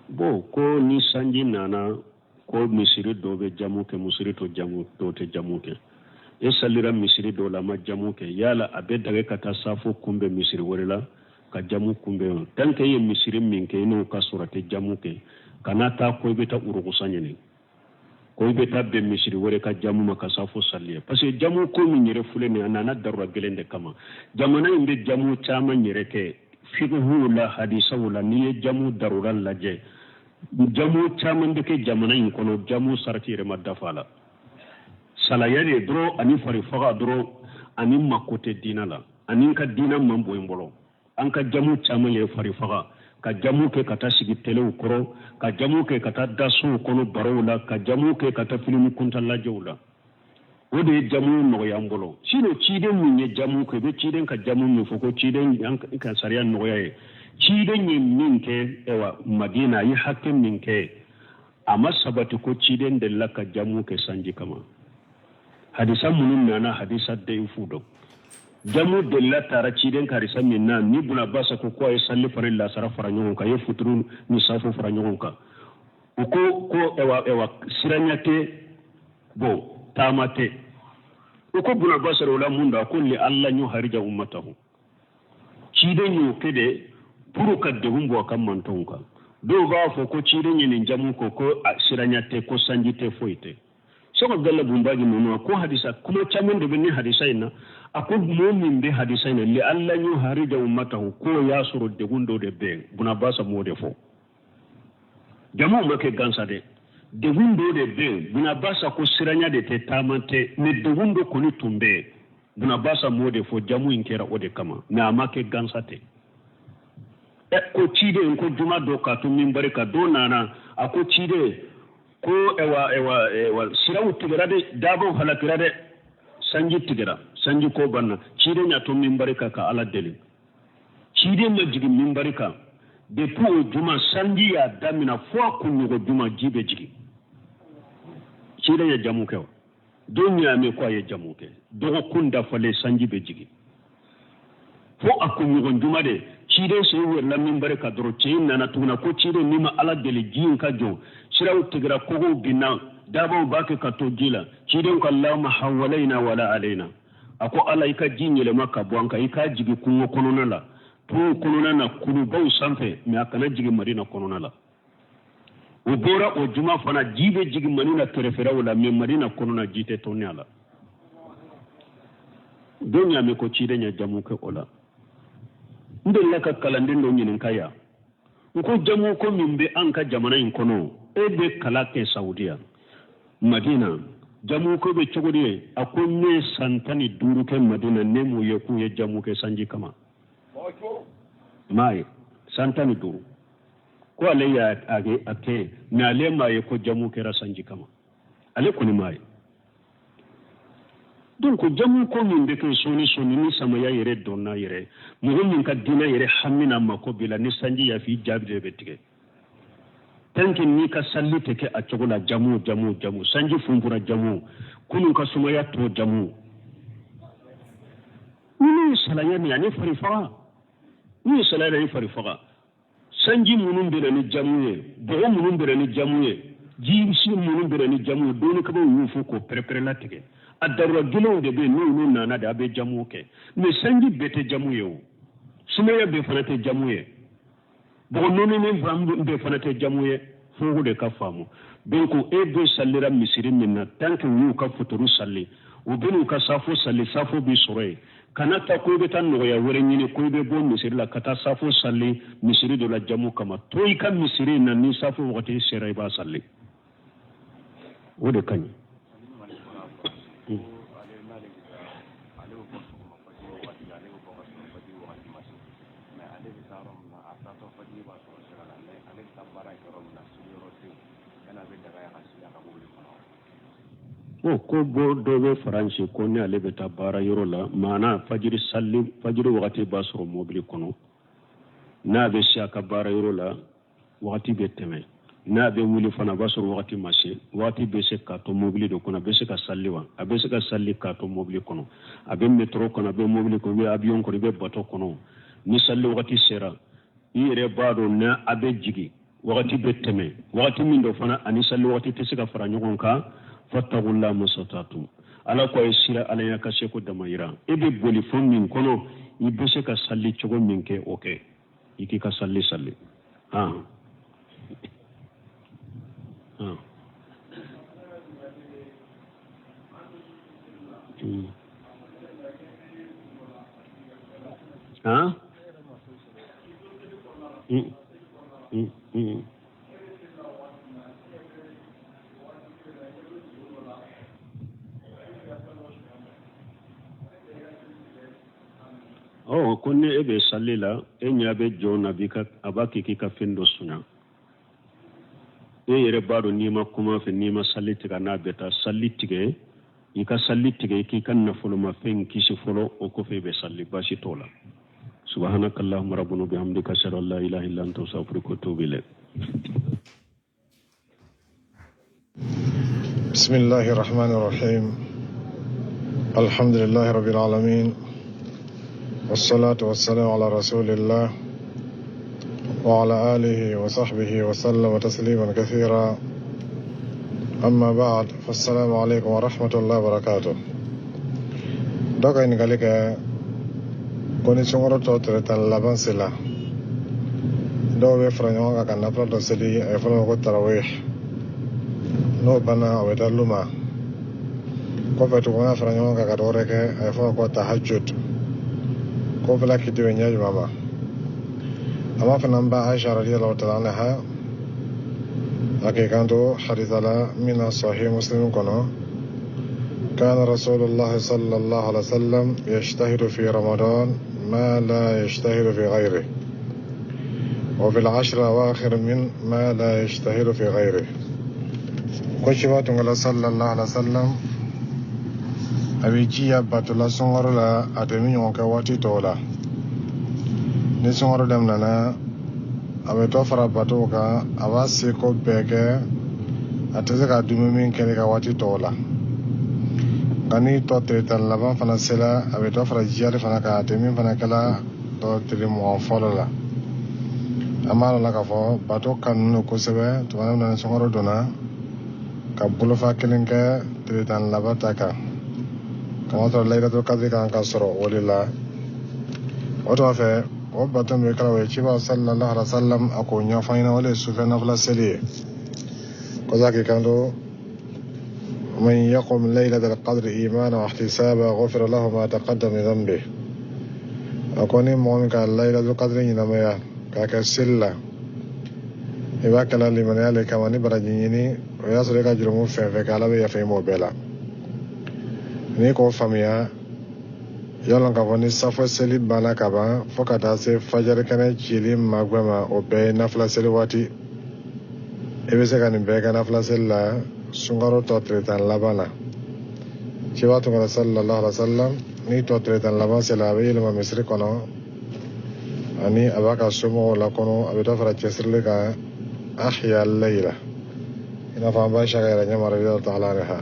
Bon, ko ni sanji nana, ko misiri dɔw bɛ jamu kɛ, misiri tɔ jamu dɔw tɛ jamu kɛ. E salira misiri dɔw la, a ma jamu kɛ, yala a bɛ daga ka taa safo kunbɛn misiri wɛrɛ la ka jamu kunbɛn? Tant que i ye misiri min kɛ, i n'o ka sɔrɔ a tɛ jamu kɛ, kana taa ko i bɛ taa urukusa ɲini, ko i bɛ taa bɛn misiri wɛrɛ ka jamu ma ka safo sali ye. Parce que jamu ko min yɛrɛ filɛ nin ye, a nana darura gɛlɛn de kama. Jamana in bɛ jamu caman yɛrɛ kɛ fikihuw la, hadisaw la. N'i ye jamu darura lajɛ, jamu caman bɛ kɛ jamana in kɔnɔ, jamu sarati yɛrɛ ma dafa a la. Salaya de dɔrɔn ani farifaga dɔrɔn ani mako tɛ diina la, ani n ka diina man bon n bolo. An ka jamu caman ye farifaga, ka jamu kɛ ka taa sigi telew kɔrɔ, ka jamu kɛ ka taa dasow kɔnɔ barow la, ka jamu kɛ ka taa filimu kuntan lajɛw la. O de ye jamu nɔgɔya an bolo. Sinon ciden min ye jamu kɛ, i bɛ ciden ka jamu min fɔ ko ciden an ka sariya nɔgɔya ye, ciden ye min kɛ ayiwa Madina, a ye hakɛ min kɛ, a ma sabati ko ciden delila ka jamu kɛ sanji kama. Hadisa minnu nana, hadisa dayifu don. Jamu delila taara ciden ka hadisa min na, ni Buna Abasa ko ko a ye salifana ni lasara fara ɲɔgɔn kan, a ye futuru ni safo fara ɲɔgɔn kan, o ko ko ɛwa ɛwa siranya tɛ, bon taama tɛ. O ko Buna Abasa o la mun don? A ko li alla yuharija ummatahu. Ciden y'o kɛ de pour ka degun bɔ a ka mantɔnw kan. Dɔw b'a fɔ ko ciden ye nin jamu ko ko siranya tɛ, ko sanji tɛ, foyi tɛ. Sɛki Abudala Bunbaji ninnu, a ko hadisa kuma caman de bɛ ni hadisa in na. A ko mɔɔ min bɛ hadisa in na, li alla yuharija ummatahu, k'o y'a sɔrɔ degun dɔ de bɛ yen. Buna Abasa m'o de fɔ. Jamu ma kɛ gansa dɛ, degun dɔ de bɛ yen. Buna Abasa ko siranya de tɛ, taama tɛ, mais degun dɔ kɔni tun bɛ yen. Buna Abasa m'o de fɔ, jamu in kɛra o de kama, mais a ma kɛ gansa tɛ. Ɛ ko ciden ko juma dɔ k'a to minbari kan dɔ nana a ko ciden ko ɛwa ɛwa ɛwa siraw tigɛra dɛ daabaw halakira dɛ sanji tigɛra sanji ko banna ciden y'a to minbari kan ka ala deli ciden ma jigin minbari kan depuis o juma sanji y'a damina fo a kunɲɔgɔn juma ji bɛ jigin ciden ye jamu kɛ wa don y'a mɛn ko a ye jamu kɛ dɔgɔkun dafalen sanji bɛ jigin fo a kunɲɔgɔn juma de ciden sen yɛlɛla minbari kan dɔrɔn cɛ in nana tuguni ko ciden n'i ma ala deli ji in ka jɔ siraw tigɛra kogow binna daabaw b'a kɛ ka to ji la ciden ko allahumma hawalaina wala alaina a ko ala i ka ji yɛlɛma ka bɔ an kan i k'a jigin kungo kɔnɔna la kungo kɔnɔna na kulubaw sanfɛ mais a kana jigin madina kɔnɔna la o bɔra o juma fana ji bɛ jigin madina kɛrɛfɛlaw la mais madina kɔnɔna ji tɛ tɔnni a la don y'a mɛn ko ciden ye jamu kɛ o la n delila ka kalanden dɔ ɲininka yan n ko jamu ko min bɛ an ka jamana in kɔnɔ e bɛ kalan kɛ saudiya madina jamu ko bɛ cogo di ye a ko ne ye san 15 kɛ madina ne m'u ye k'u ye jamu kɛ sanji kama m'a ye san 15 ko ale y'a a kɛ mais ale m'a ye ko jamu kɛra sanji kama ale kɔni m'a ye donc jamu ko min bɛ kɛ sɔɔni sɔɔni ni samaya yɛrɛ donna yɛrɛ mɔgɔ min ka diinɛ yɛrɛ hami n'a mako b'i la ni sanji y'a fɔ i jaabi de bɛ tigɛ tant que n'i ka sali tɛ kɛ a cogo la jamu jamu jamu sanji funfura jamu kunun ka sumaya tɔ jamu ni ne ye salaya nin ani fari faga ni ye salaya ni fari faga sanji minnu bɛ na ni jamu ye bɔgɔ minnu bɛ na ni jamu ye ji si minnu bɛ na ni jamu ye dɔnnikɛbaaw y'u fɔ k'o pɛrɛpɛrɛlatigɛ a darura gɛlɛnw de bɛ yen n'olu nana de a bɛ jamu kɛ mais sanji bɛɛ tɛ jamu ye o sumaya bɛɛ fana tɛ jamu ye bɔgɔ nɔɔninen bɛɛ fana tɛ jamu ye fo de ka faamu donc e bɛ salira misiri min na tant que u y'u ka futuru sali u bɛ n'u ka safo sali safo b'i sɔrɔ yen kana taa ko i bɛ taa nɔgɔya wɛrɛ ɲini ko i bɛ bɔ misiri la ka taa safo sali misiri dɔ la jamu kama to i ka misiri in na ni safo wagati sera i b'a sali o de ka ɲi. O ko bɔ dɔ bɛ faransi ko ni ale bɛ taa baara yɔrɔ la maana fajiri sali fajiri wagati b'a sɔrɔ mobili kɔnɔ n'a bɛ se a ka baara yɔrɔ la wagati bɛ tɛmɛ n'a bɛ wuli fana a b'a sɔrɔ wagati ma se wagati bɛ se k'a to mobili de kɔnɔ a bɛ se ka sali wa a bɛ se ka sali k'a to mobili kɔnɔ a bɛ metro kɔnɔ a bɛ mobili kɔnɔ i bɛ avion kɔnɔ i bɛ bato kɔnɔ ni sali wagati sera i yɛrɛ b'a dɔn n'a a bɛ jigin wagati bɛ tɛmɛ wagati min dɔ fana ani sali wagati tɛ se ka fara ɲɔgɔn kan fattaqullaha mastata'tum ala ko a ye siran ala ɲɛ ka seko damayira e bɛ boli fɛn min kɔnɔ i bɛ se ka sali cogo min kɛ o kɛ i k'i ka sali sali han han han ɔ ko ni e bɛ sali la e ɲɛ bɛ jɔn na b'i ka a b'a kɛ k'i ka fɛn dɔ sunya e yɛrɛ b'a dɔn n'i ma kuma fɛ n'i ma sali tigɛ n'a bɛ taa sali tigɛ i ka sali tigɛ i k'i ka nafolomafɛn kisi fɔlɔ o kɔfɛ i bɛ sali baasi t'o la subhanaka allahumma rabbana bihamdika ashhadu an la ilaha illa anta astaghfiruka wa atubu ilayk. بسم الله الرحمن الرحيم الحمد لله رب العالمين والصلاة والسلام على رسول الله وعلى آله وصحبه وسلم تسليما كثيرا أما بعد فالسلام عليكم ورحمة الله وبركاته dɔ ka ɲininkali kɛ ko ni sunkalo tɔ tile 10 laban sela dɔw bɛ fara ɲɔgɔn kan ka nafila dɔ seli a bɛ fɔ o ma ko tarawih n'o banna o bɛ taa luma kɔfɛ tuguni a fara ɲɔgɔn kan ka dɔ wɛrɛ kɛ a bɛ fɔ o ma ko tahajjud k'o fana kiti bɛ ɲɛ jumɛn ma a b'a fana n ba Aisha radiyallahu ta'ala anha a k'i kanto hadisa la min na sahih muslim kɔnɔ كان رسول الله صلى الله عليه وسلم يجتهد في رمضان ما لا يجتهد في غيره. وفي العشر الأواخر من ما لا يجتهد في غيره. Ko ciba tun kɛla sallallahu alaihi wasallam, a bɛ jiya bato la sunkalo la, a tɛ min ɲɔgɔn kɛ waati tɔw la. Ni sunkalo daminɛna, a bɛ dɔ fara batow kan, a b'a seko bɛɛ kɛ, a tɛ se ka dumuni min kɛ ka waati tɔw la. Nka ni tɔ tile 10 laban fana sera, a bɛ dɔ fara jiyali fana kan, a tɛ min fana kɛla tɔ tile 20 fɔlɔ la. An b'a lɔn k'a fɔ bato kanu don kosɛbɛ tuma min na ni sunkalo donna, ka bolofa kelen kɛ tile 10 laban ta kan, kamasɔrɔ layilatul kadiri kan ka sɔrɔ o de la. O tuma fɛ, o bato min bɛ kɛla o ye, ciba sallallahu alaihi wa sallam a k'o ɲɛfɔ an ɲɛna, o de ye sufɛ nafila seli ye. Kɔsa k'i kanto: من يقم ليلة القدر إيمانا واحتسابا غفر له ما تقدم من ذنبه. A ko ni mɔgɔ min ka laylatul qadri ɲɛnamaya k'a kɛ seli la, i b'a kɛla limaniya le kama ni baraji ɲini, o y'a sɔrɔ i ka jurumu fɛn fɛn kɛ, Ala bɛ yafa i ma o bɛɛ la. N'i k'o faamuya, yalɔ k'a fɔ ni safo seli banna ka ban fo ka taa se fajari kɛnɛ cili magwɛ ma, o bɛɛ ye nafila seli waati. I bɛ se ka nin bɛɛ kɛ nafila seli la sunkalo tɔ tile 10 laban na. Ciba tun kɛra sallallahu alaihi wa sallam, ni tɔ tile 10 laban sera, a bɛ yɛlɛma misiri kɔnɔ ani a b'a ka somɔgɔw lakɔnɔ, a bɛ dɔ fara cɛsirili kan, ahya layla, i n'a fɔ an b'a saka yɛrɛ ɲɛma radiyallahu ta'ala anha.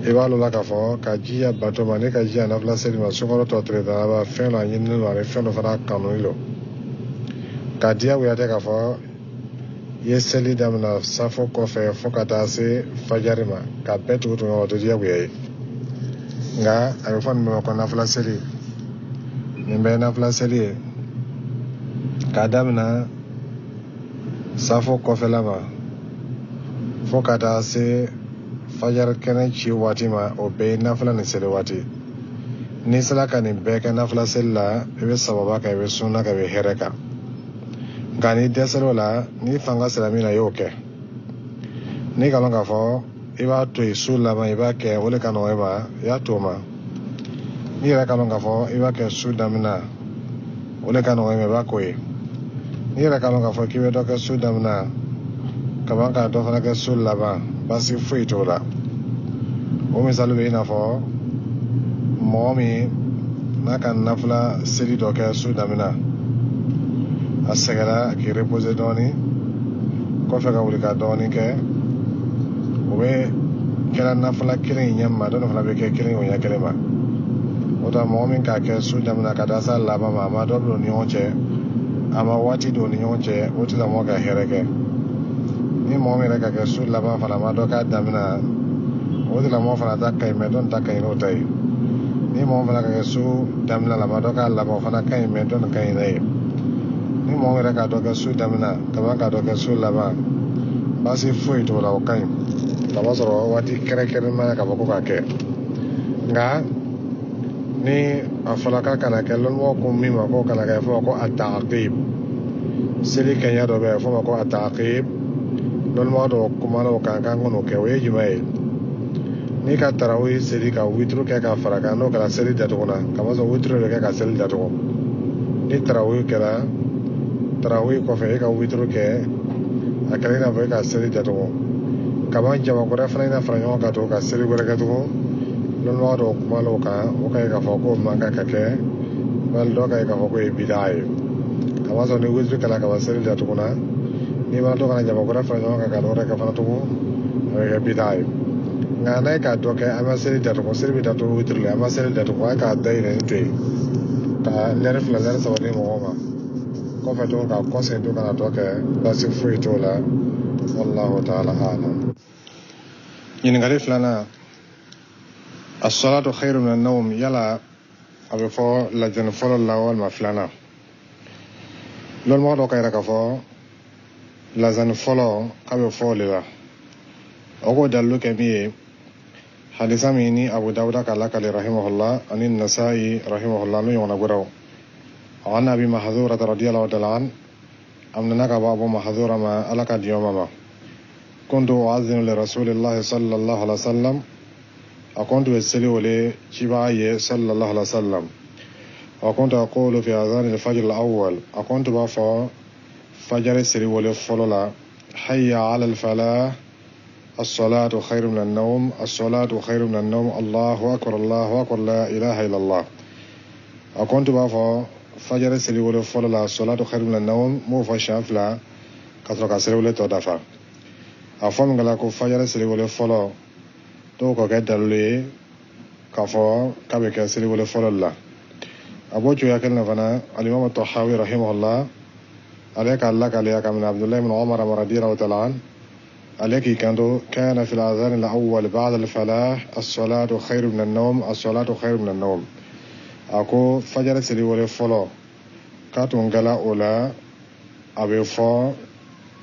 I b'a lɔn k'a fɔ ka jiya bato ma ni ka jiya nafila seli ma sunkalo tɔ tile 10 laban, fɛn dɔ a ɲininen don ani fɛn dɔ fana kanuni don. Ka diyagoya tɛ k'a fɔ i ye seli daminɛ safo kɔfɛ fo ka taa se fajari ma ka bɛɛ tugu tugu ɲɔgɔn, o tɛ diyagoya ye. Nka a bɛ fɔ nin bɛɛ ma ko nafila seli. Nin bɛɛ ye nafila seli ye, k'a daminɛ safo kɔfɛla ma fo ka taa se fajari kɛnɛ ci waati ma, o bɛɛ ye nafila nin seli waati. N'i sera ka nin bɛɛ kɛ nafila seli la, i bɛ sababa kan, i bɛ sunna kan, i bɛ hɛrɛ kan. Nka n'i dɛsɛra o la, n'i fanga sera min na, i y'o kɛ. N'i ka lɔn k'a fɔ i b'a to yen su laban i b'a kɛ, o de ka nɔgɔn i ma, i y'a to o ma. N'i yɛrɛ ka lɔn k'a fɔ i b'a kɛ su daminɛ, o de ka nɔgɔn i ma, i b'a k'o ye. N'i yɛrɛ ka lɔn k'a fɔ k'i bɛ dɔ kɛ su daminɛ ka ban ka dɔ fana kɛ su laban, baasi foyi t'o la. O misali bɛ i n'a fɔ mɔgɔ min n'a ka nafila seli dɔ kɛ su daminɛ, a sɛgɛnna k'i reposer dɔɔnin, kɔfɛ ka wuli ka dɔɔnin kɛ, o bɛ kɛra nafila kelen in ɲɛ ma, dɔ fana bɛ kɛ kelen o ɲɛ kelen ma. O tuma mɔgɔ min k'a kɛ su daminɛ ka taa s'a laban ma, a ma dɔ bila u ni ɲɔgɔn cɛ, a ma waati don u ni ɲɔgɔn cɛ, o tigilamɔgɔ ka hɛrɛ kɛ. Ni mɔgɔ min yɛrɛ ka kɛ su laban fana, a ma dɔ k'a daminɛ, o tigilamɔgɔ fana ta ka ɲi, mɛ dɔ ta ka ɲi n'o ta ye. Ni mɔgɔ fana ka kɛ su daminɛ la, a ma dɔ k'a laban, o fana ka ɲi, mɛ dɔ ka ɲi n'a ye. Ni mɔgɔ yɛrɛ ka dɔ kɛ su daminɛ ka ban ka dɔ kɛ su laban, baasi foyi t'o la, o ka ɲi, ka b'a sɔrɔ waati kɛrɛnkɛrɛn ma k'a fɔ ko k'a kɛ. Nka ni a fɔra k'a kana kɛ, lɔnnimɔgɔw ko min ma k'o kana kɛ, a fɔ ma ko a taqib. Seli kɛɲɛ dɔ bɛ yen, a fɔ ma ko a taqib. Lɔnnimɔgɔ dɔw kumana o kan k'an kan'o kɛ. O ye jumɛn ye? N'i ka tarawih seli ka wituru kɛ ka fara kan, n'o kɛra seli datugunna, kamasɔrɔ wituru de bɛ kɛ ka seli datugu. Ni tarawih kɛra, tarawih kɔfɛ e ka wituru kɛ, a kɛra i n'a fɔ e ka seli datugu kaban, jama wɛrɛ fana ina fara ɲɔgɔn kan tugun ka seli wɛrɛ kɛ tugun. Lɔnnibaga dɔw kumala o kan, o ka ye k'a fɔ k'o man kan ka kɛ, bali dɔw ka ye k'a fɔ k'o ye bidaa ye, kamasɔrɔ ni wituru kɛra kaban seli datugunna, n'i b'a dɔn kana jama wɛrɛ fara ɲɔgɔn kan ka dɔ wɛrɛ kɛ fana tugun, a bɛ kɛ bidaa ye. Nka n'a ye k'a dɔ kɛ, an ma seli datugu, seli bɛ datugu witiri la, an ma seli datugu, a k'a dayɛlɛ to yen ka lɛri 2, lɛri 3 di mɔgɔw ma, kɔfɛ tugun ka kɔsegin to kana dɔ kɛ, baasi foyi t'o la. Wallahu ta'ala a'lam. Ɲininkali filanan: as-salatu khairu min an-nawm, yala a bɛ fɔ lajɛni fɔlɔ la walima filanan? Lɔnnibaga dɔw ka yira k'a fɔ lazani fɔlɔ k'a bɛ fɔ o de la. O k'o dalilu kɛ min ye, hadisa min ni Abu Dawuda k'a lakale rahimahullah ani Nasa'i rahimahullah n'o ɲɔgɔnna wɛrɛw, an Abi Mahadura radiyallahu ta'ala an, a minɛna ka bɔ Abu Mahadura ma, Ala ka diɲɛ ma. Kuntu u'adhinu li rasulillahi sallallahu alaihi wasallam, a ko n tun bɛ seli wele cibaga ye sallallahu alaihi wasallam. Wa kuntu aqulu fi adhan al-fajr al-awwal, a ko n tun b'a fɔ Fajari seliwele fɔlɔ la, hayya ala al-falah, as-salatu khairu min an-nawm, as-salatu khairu min an-nawm, Allahu akbar, Allahu akbar, la ilaha illallah. A ko n tun b'a fɔ fajari seliwele fɔlɔ la, as-salatu khairu min an-nawm, n b'o fɔ siɲɛ 2 ka sɔrɔ ka seliwele tɔ dafa. A fɔ min kɛla ko fajari seliwele fɔlɔ, dɔw k'o kɛ dalilu ye k'a fɔ k'a bɛ kɛ seliwele fɔlɔ la. A b'o cogoya kelen na fana, alimami Tahawi rahimahullah ale k'a lakale a ka minɛ Abdullahi ibn Umar radiyallahu ta'ala an, ale k'i kanto kana fil adhan al-awwal ba'da al-falah as-salatu khairu min an-nawm, as-salatu khairu min an-nawm. A ko fajari seliwele fɔlɔ k'a tun kɛla o la, a bɛ fɔ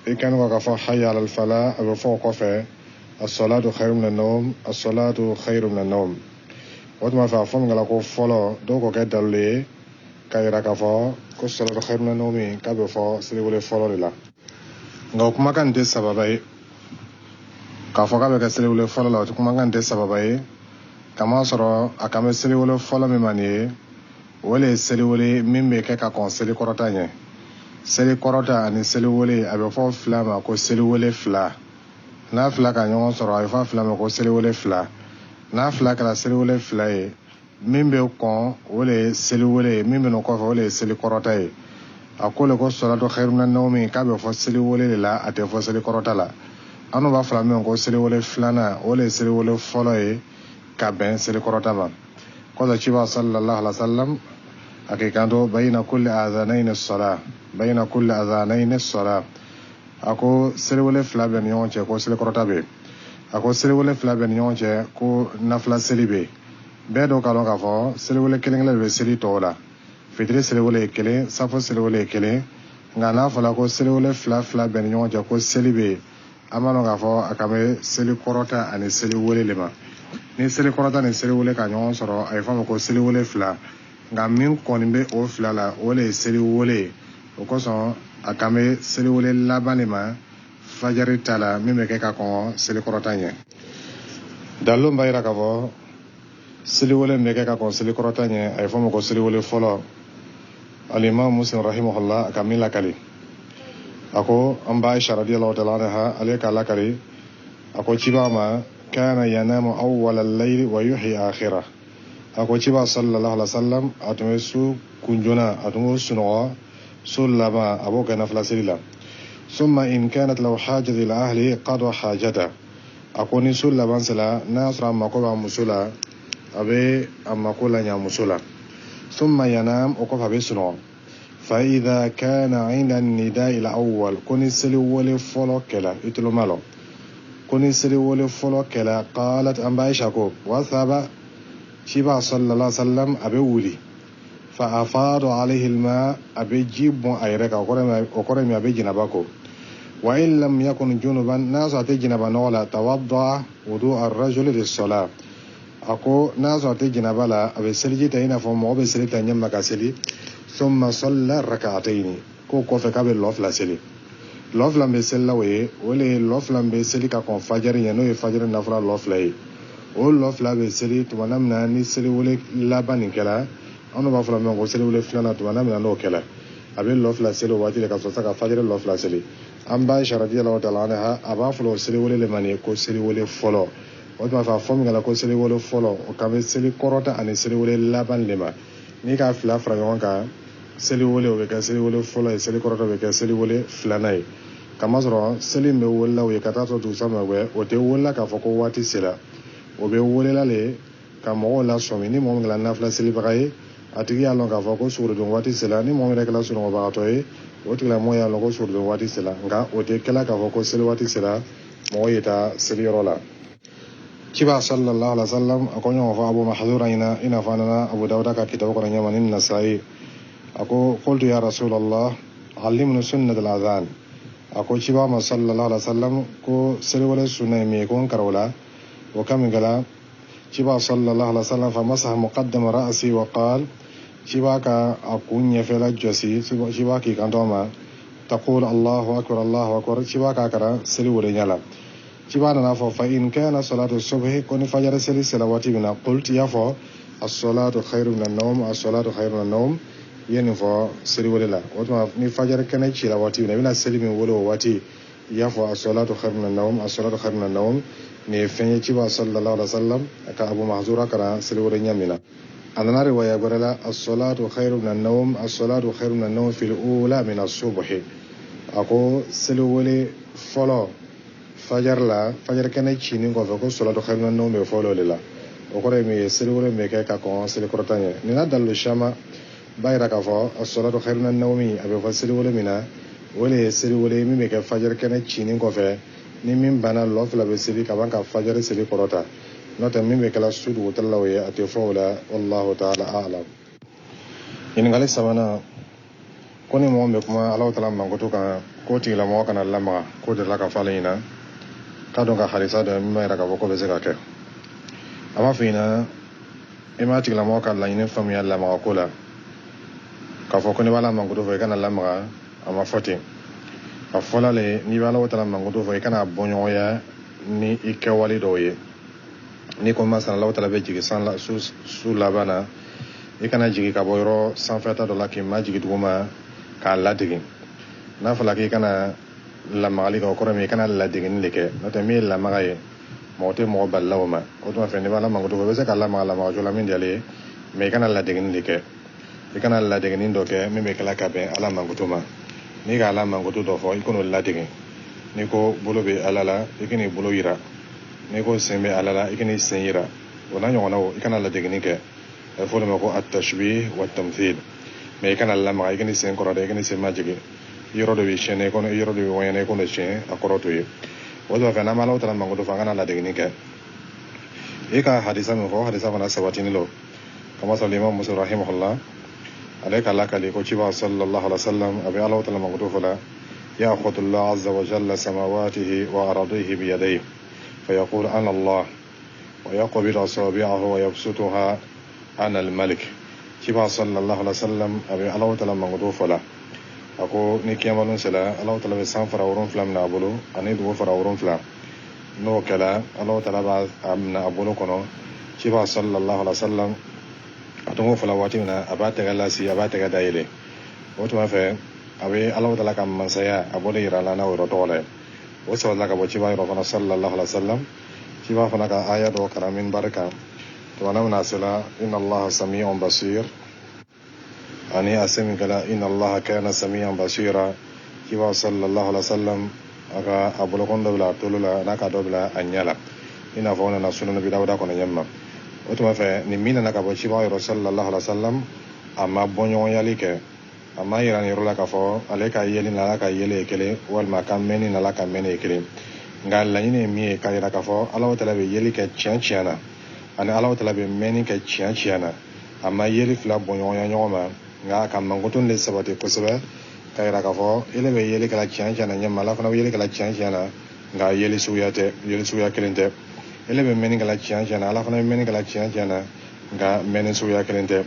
i kan k'a fɔ hayya ala al-falah, a bɛ fɔ o kɔfɛ as-salatu khairu min an-nawm, as-salatu khairu min an-nawm. O tuma fɛ a fɔ min kɛla ko fɔlɔ, dɔw k'o kɛ dalilu ye k'a yira k'a fɔ ko salatu khairu min an-nawm k'a bɛ fɔ seliwele fɔlɔ de la. Nka o kumakan tɛ sababa ye k'a fɔ k'a bɛ kɛ seliwele fɔlɔ la, o kumakan tɛ sababa ye, kamasɔrɔ a kan bɛ seliwele fɔlɔ min ma nin ye, o le ye seliwele min bɛ kɛ ka kɔn seli kɔrɔta ɲɛ. Seli kɔrɔta ani seliwele, a bɛ fɔ fila ma ko seliwele fila. N'a fila ka ɲɔgɔn sɔrɔ, a bɛ fɔ fila ma ko seliwele fila. N'a fila kɛra seliwele fila ye, min bɛ kɔn o le ye seliwele ye, min bɛ n'o kɔfɛ o le ye seli kɔrɔta ye. A ko le ko salatu khairu minan nawmi k'a bɛ fɔ seliwele de la, a tɛ fɔ seli kɔrɔta la. An n'o b'a fɔla min ko seliwele filanan, o le ye seliwele fɔlɔ ye ka bɛn seli kɔrɔta ma. Kɔsɔ ciba sallallahu alaihi wasallam a k'i kanto bayina kulli adhanaini as-salah, bayina kulli adhanaini as-salah. A ko seliwele fila bɛ ni ɲɔgɔn cɛ ko seli kɔrɔta bɛ yen. A ko seliwele fila bɛ ni ɲɔgɔn cɛ ko nafila seli bɛ yen. Bɛɛ dɔw k'a dɔn k'a fɔ seliwele kelen kelen de bɛ seli tɔw la. Fitiri seliwele ye kelen, safo seliwele ye kelen. Nka n'a fɔra ko seliwele fila fila bɛ ni ɲɔgɔn cɛ ko seli bɛ yen, an b'a dɔn k'a fɔ a kan bɛ seli kɔrɔta ani seliwele de ma. Ni seli kɔrɔta ni seliwele ka ɲɔgɔn sɔrɔ, a bɛ fɔ a ma ko seliwele fila. Nka min kɔni bɛ o fila la, o de ye seliwele ye. O kosɔn a kan bɛ seliwele laban de ma fajari ta la, min bɛ kɛ ka kɔn seli kɔrɔta ɲɛ. Dalilu b'a yira k'a fɔ seliwele min bɛ kɛ ka kɔn seli kɔrɔta ɲɛ, a bɛ fɔ a ma ko seliwele fɔlɔ. Alimami Muslim rahimahullah a ka min lakali, a ko an ba Aisha radiyallahu ta'ala anha ale k'a lakali, a ko ciba ma kana yanamu awwala al-layli wa yuhyi akhirah. A ko ciba sallallahu alaihi wasallam a tun bɛ su kunjona, a tun b'o sunɔgɔ su laban, a b'o kɛ nafila seli la. Summa in kanat lahu hajatu ila ahlihi qada hajata. A ko ni su laban sera, n'a y'a sɔrɔ a mako b'a muso la, a bɛ a mako laɲa muso la. Summa yanam, o kɔfɛ a bɛ sunɔgɔ. Fa idha kana inda an-nida'i al-awwal, ko ni seli wele fɔlɔ kɛla, i tulo ma lɔ, ko ni seli wele fɔlɔ kɛla, qalat an ba Aisha ko wasaba ciba sallallahu alaihi wasallam a bɛ wuli, fa afadu alayhi al-ma, a bɛ ji bɔn a yɛrɛ kan, o kɔrɔ min a bɛ jinaba ko. Wa in lam yakun junuban, n'a sɔrɔ a tɛ jinaba nɔgɔ la, tawadda wudu ar-rajuli lis-salah. A ko n'a sɔrɔ a tɛ jinaba la, a bɛ seliji ta i n'a fɔ mɔgɔ bɛ seli ta ɲɛma ka seli. Summa salla rak'ataini, k'o kɔfɛ k'a bɛ lɔ fila seli. Lɔ fila bɛ seli la o ye, o le ye lɔ fila bɛ seli ka kɔn fajari ɲɛ, n'o ye fajari nafila lɔ fila ye. O lɔ fila bɛ seli tuma min na ni seliwele laban nin kɛra, an b'a fɔ min ma ko seliwele filanan, tuma min na n'o kɛra, a bɛ lɔ fila seli o waati de ka sɔrɔ sa ka fajiri lɔ fila seli. An ba Aisha radiyallahu ta'ala anha a b'a fɔ o seliwele le ma nin ye ko seliwele fɔlɔ. O tuma fɛ a fɔ min kɛra ko seliwele fɔlɔ, o kan bɛ seli kɔrɔta ani seliwele laban de ma. N'i k'a fila fara ɲɔgɔn kan, seliwele o bɛ kɛ seliwele fɔlɔ ye, seli kɔrɔta bɛ kɛ seliwele filanan ye. Kamasɔrɔ seli min bɛ welela o ye ka taa sɔrɔ dugusa ma gwɛ, o tɛ welela k'a fɔ ko waati sera. O bɛ welela le ka mɔgɔw lasɔmi. Ni mɔgɔ min kɛra nafila selibaga ye, a tigi y'a lɔn k'a fɔ ko suguridun waati sera. Ni mɔgɔ min yɛrɛ kɛra sunɔgɔbagatɔ ye, o tigilamɔgɔ y'a lɔn ko suguridun waati sera. Nka o tɛ kɛla k'a fɔ ko seli waati sera, mɔgɔ ye taa seliyɔrɔ la. Ciba sallallahu alaihi wasallam a ko ɲɔgɔn fɔ Abu Mahdura ɲɛna, i n'a fɔ a nana Abu Dawuda ka kitabu kɔnɔ ɲɛma ni Nasa'i. A ko qultu ya Rasulallah allimni sunnat al-adhan. A ko ciba ma sallallahu alaihi wasallam ko seliwale sunna ye min ye, ko n karawla o la. O kan min kɛla ciba sallallahu alaihi wasallam fa masaha muqaddama ra'si wa qal, ciba ka a kun ɲɛfɛla jɔsi, ciba k'i kanto a ma taqul Allahu akbar Allahu akbar, ciba k'a karan seli wele ɲɛ la. Ciba nana fɔ fa in kana salatu subhi, ko ni fajari seli sera waati min na, qultu y'a fɔ as-salatu khairu minan nawm, as-salatu khairu minan nawm, I ye nin fɔ seliwele la. O tuma ni fajari kɛnɛ cira waati min na, i bɛna seli min wele o waati, i y'a fɔ as-salatu khairu minan nawm, as-salatu khairu minan nawm. Nin ye fɛn ye ciba sallallahu alaihi wasallam a ka Abu Mahzura kalan seliwele ɲɛ min na. A nana riwaya wɛrɛ la, as-salatu khairu minan nawm, as-salatu khairu minan nawm fil ula min as-subhi. A ko seliwele fɔlɔ fajar la, fajar kɛnɛ cinin kɔfɛ, ko salatu khairu minan nawm bɛ fɔlɔ de la. O kɔrɔ ye min ye, seliwele min bɛ kɛ ka kɔn selikɔrɔta ɲɛ. Nin n'a dalilu caman b'a yira k'a fɔ as-salatu khairu minan nawm a bɛ fɔ seliwele min na, o de ye seliwele min bɛ kɛ fajar kɛnɛ cinin kɔfɛ. Ni min banna, lɔ fila bɛ seli ka ban ka fajar seli kɔrɔta. N'o tɛ, min bɛ kɛla su dugutila la, o ye a tɛ fɔ o la. Wallahu ta'ala a'lam. Ɲininkali sabanan ko ni mɔgɔ min bɛ kuma Alahu taala mankutu kan, k'o tigilamɔgɔ kana lamaga, k'o delila ka fɔ ale ɲɛna k'a dɔn ka hadisa dɔ min b'a yira k'a fɔ k'o bɛ se ka kɛ. A b'a fɔ ɲɛna, i m'a tigilamɔgɔ ka laɲini faamuya lamaga ko la, k'a fɔ ko n'i b'Ala mankutu fɔ i kana lamaga, a ma fɔ ten. A fɔla le, n'i bɛ Alahu taala mankutu fɔ, i kana bɔ ɲɔgɔnya ni i kɛwale dɔw ye. N'i ko masala Alahu taala bɛ jigin san la, su laban na, i kana jigin ka bɔ yɔrɔ sanfɛta dɔ la k'i majigin duguma k'a ladegin. N'a fɔla k'i kana lamagali kɛ, o kɔrɔ min, i kana ladegini de kɛ. N'o tɛ, min ye lamaga ye, mɔgɔ tɛ mɔgɔ balila o ma. O tuma fɛ, n'i b'Ala mankutu fɔ, i bɛ se ka lamaga lamaga cogo la min diyalen ye, mɛ i kana ladegini de kɛ. I kana ladegini dɔ kɛ min bɛ kɛla ka bɛn Ala mankutu ma. N'i ka Ala mankutu dɔ fɔ, i kan'o ladegin. N'i ko bolo bɛ Ala la, i kan'i bolo yira. N'i ko sen bɛ Ala la, i kan'i sen yira. O n'a ɲɔgɔnnaw, i kana ladegini kɛ. A bɛ fɔ o de ma ko at-tashbih wa tamthil. Mɛ i kana lamaga, i kan'i sen kɔrɔta, i kan'i sen majigin. Yɔrɔ dɔ bɛ siyɛn i kɔnɔ, yɔrɔ dɔ bɛ wɔɲɛna, i k'o siyɛn, a kɔrɔ t'o ye. O tuma fɛ, n'an bɛ Alahu taala mankutu fɔ, an kana ladegini kɛ. I ka hadisa min fɔ, o hadisa fana sabatini lo. Kama sɔrɔ Imam Muslim rahimahullah ale ka lakali ko ciba sallallahu alaihi wasallam a bɛ Alahu taala mankutu fɔ la, ya'khudhu Allah azza wa jalla samawatihi wa aradihi biyadayhi fayaqulu ana Allah wa yaqbidu asabi'ahu wa yabsutuha ana al-malik. Ciba sallallahu alaihi wasallam a bɛ Alahu taala mankutu fɔ la, a ko ni kiyama sera, Alahu taala bɛ san fara 7 minɛ a bolo ani dugu fara 7. N'o kɛla, Alahu taala b'a minɛ a bolo kɔnɔ. Ciba sallallahu alaihi wasallam a tun k'o fɔla waati min na, a b'a tɛgɛ lasi, a b'a tɛgɛ dayɛlɛ. O tuma fɛ, a bɛ Alahu taala ka masaya a b'o de yira la n'a o yɔrɔ tɔgɔ la ye. O sabatila ka bɔ ciba yɔrɔ fana sallallahu alaihi wasallam. Ciba fana ka aya dɔ kalan minbari kan tuma min na, a sela inna Allaha sami'un basir, ani a se min kɛla inna Allaha kana sami'an basira, ciba sallallahu alaihi wasallam a ka a bolokɔni dɔ bila a tolo la, n'a ka dɔ bila a ɲɛ la, i n'a fɔ o nana Sunan Abi Dawuda kɔnɔ ɲɛ ma. O tuma fɛ, nin min nana ka bɔ ciba yɔrɔ sallallahu alaihi wasallam, a ma bɔɲɔgɔnyali kɛ. A ma yira nin yɔrɔ la k'a fɔ ale ka yeli ni Ala ka yeli ye kelen, walima a ka mɛnni ni Ala ka mɛnni ye kelen. Nka laɲini ye min ye, k'a yira k'a fɔ Alahu taala bɛ yeli kɛ tiɲɛ tiɲɛ na, ani Alahu taala bɛ mɛnni kɛ tiɲɛ tiɲɛ na. A ma yeli fila bɔɲɔgɔnya ɲɔgɔn ma, nka a ka mankutu de sabati kosɛbɛ k'a yira k'a fɔ ele bɛ yeli kɛla tiɲɛ tiɲɛ na ɲɛ ma, Ala fana bɛ yeli kɛla tiɲɛ tiɲɛ na, nka yeli suguya tɛ, yeli suguya kelen tɛ. Ele bɛ mɛnni kɛla tiɲɛ tiɲɛ na, Ala fana bɛ mɛnni kɛla tiɲɛ tiɲɛ na, nka mɛnni suguya kelen tɛ.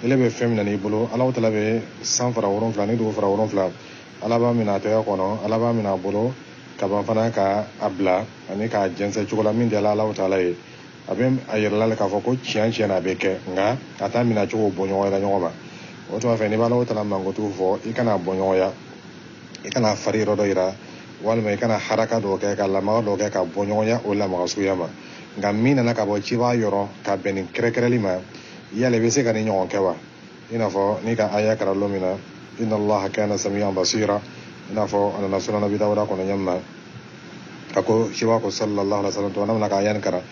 Ele bɛ fɛn min na i bolo, Alahu taala bɛ san fara 7 ni dugu fara 7, Ala b'a minɛ a tɛgɛ kɔnɔ, Ala b'a minɛ a bolo ka ban fana ka a bila ani k'a jɛnsɛn cogo la min diyala Alahu taala ye. A bɛ a yɛrɛ la k'a fɔ ko tiɲɛ tiɲɛ na a bɛ kɛ, nka a t'a minɛ cogo bɔ ɲɔgɔn la ɲɔgɔn ma. O tuma fɛ, n'i bɛ Alahu taala mankutu fɔ, i kana bɔ ɲɔgɔnya, i kana fari yɔrɔ dɔ yira, walima i kana haraka dɔ kɛ ka lamaga dɔ kɛ ka bɔ ɲɔgɔnya o lamaga suguya ma. Nka min nana ka bɔ ciba yɔrɔ ka bɛn nin kɛrɛkɛrɛli ma, yala i bɛ se ka nin ɲɔgɔn kɛ wa? I n'a fɔ n'i ka aya kalan lon min na, inna Allaha kana sami'an basira, i n'a fɔ a nana Sunan Abi Dawuda kɔnɔ ɲɛ ma, a ko ciba ko sallallahu alaihi wasallam, tuma min na ka aya nin kalan,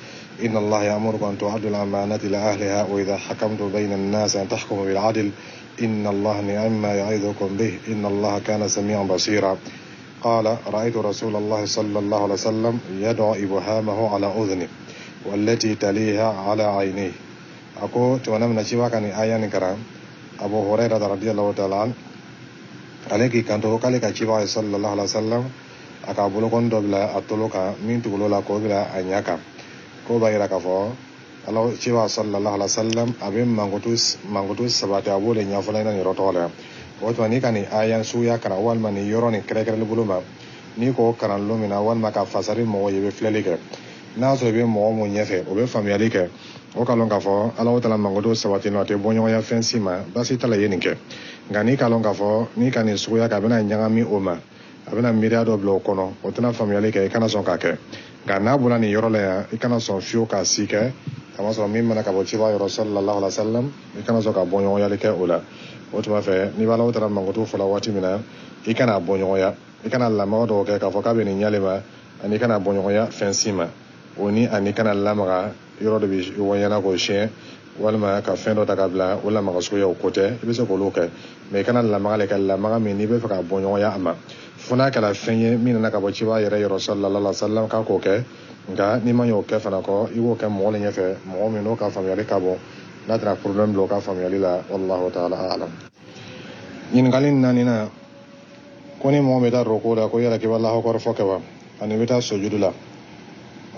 inna Allaha ya'murukum an tu'addu al-amanati ila ahliha wa idha hakamtum bayna an-nasi an tahkumu bil 'adl inna Allaha ni'ma ya'idukum bih inna Allaha kana sami'an basira. قال رأيت رسول الله صلى الله عليه وسلم يدعو إبهامه على أذنه والتي تليها على عينيه. أكو توانا من ciba kan aya nin karan, Abu Hurairah radiyallahu ta'ala an ale k'i kanto k'ale ka ciba sallallahu alaihi wasallam a ka bolokɔni dɔ bila a tolo kan, min tugulo la k'o bila a ɲɛ kan. K'o b'a yira k'a fɔ Ala ciba sallallahu alaihi wasallam a bɛ mankutu sabati, a b'o de ɲɛfɔla ɲɛna nin yɔrɔ tɔgɔ la yan. O tuma, n'i ka nin aya suguya kalan, walima nin yɔrɔ nin kɛrɛkɛrɛli bolo ma, n'i k'o kalan lon min na, walima ka fasari mɔgɔw ye, i bɛ filɛli kɛ. N'a sɔrɔ i bɛ mɔgɔ mun ɲɛfɛ, o bɛ faamuyali kɛ, o k'a lɔn k'a fɔ Alahu taala mankutu sabati nɔ, a tɛ bɔɲɔgɔnya fɛn si ma, baasi t'a la i ye nin kɛ. Nka n'i k'a lɔn k'a fɔ n'i ka nin suguya kɛ, a bɛna ɲagami o ma, a bɛna miiriya dɔ bila o kɔnɔ, o tɛna faamuyali kɛ, i kana sɔn k'a kɛ. Nka n'a bɔra nin yɔrɔ la yan, i kana sɔn fiyewu k'a si kɛ, kamasɔrɔ min mana ka bɔ ciba yɔrɔ sallallahu alaihi wa sallam, i kana sɔn ka bɔɲɔgɔnyali kɛ o la. O tuma fɛ, n'i bɛ Alahu taala mankutu fɔla waati min na, i kana bɔɲɔgɔnya, i kana lamaga dɔw kɛ k'a fɔ k'a bɛ nin ɲale ma, ani i kana bɔɲɔgɔnya fɛn si ma. O ni ani kana lamaga yɔrɔ dɔ bɛ wɔɲɛna k'o siɲɛ, walima ka fɛn dɔ ta ka bila, o lamaga suguya o ko tɛ, i bɛ se k'olu kɛ, mɛ i kana lamaga le kɛ, lamaga min n'i bɛ fɛ ka bɔɲɔgɔnya a ma, fo n'a kɛra fɛn ye min nana ka bɔ ciba yɛrɛ yɔrɔ sallallahu alaihi wa sallam k'a k'o kɛ. Nka n'i ma ɲɛ o kɛ fana kɔ, i b'o kɛ mɔgɔ le ɲɛfɛ, mɔgɔ min n'o ka faamuyali ka bon, n'a tɛna problème bila o ka faamuyali la. Wallahu ta'ala a'lam. Ɲininkali naaninan, ko ni mɔgɔ bɛ taa roko la, ko yala k'i bɛ Alahu akbar fɔ kɛ wa, ani i bɛ taa sujudu la?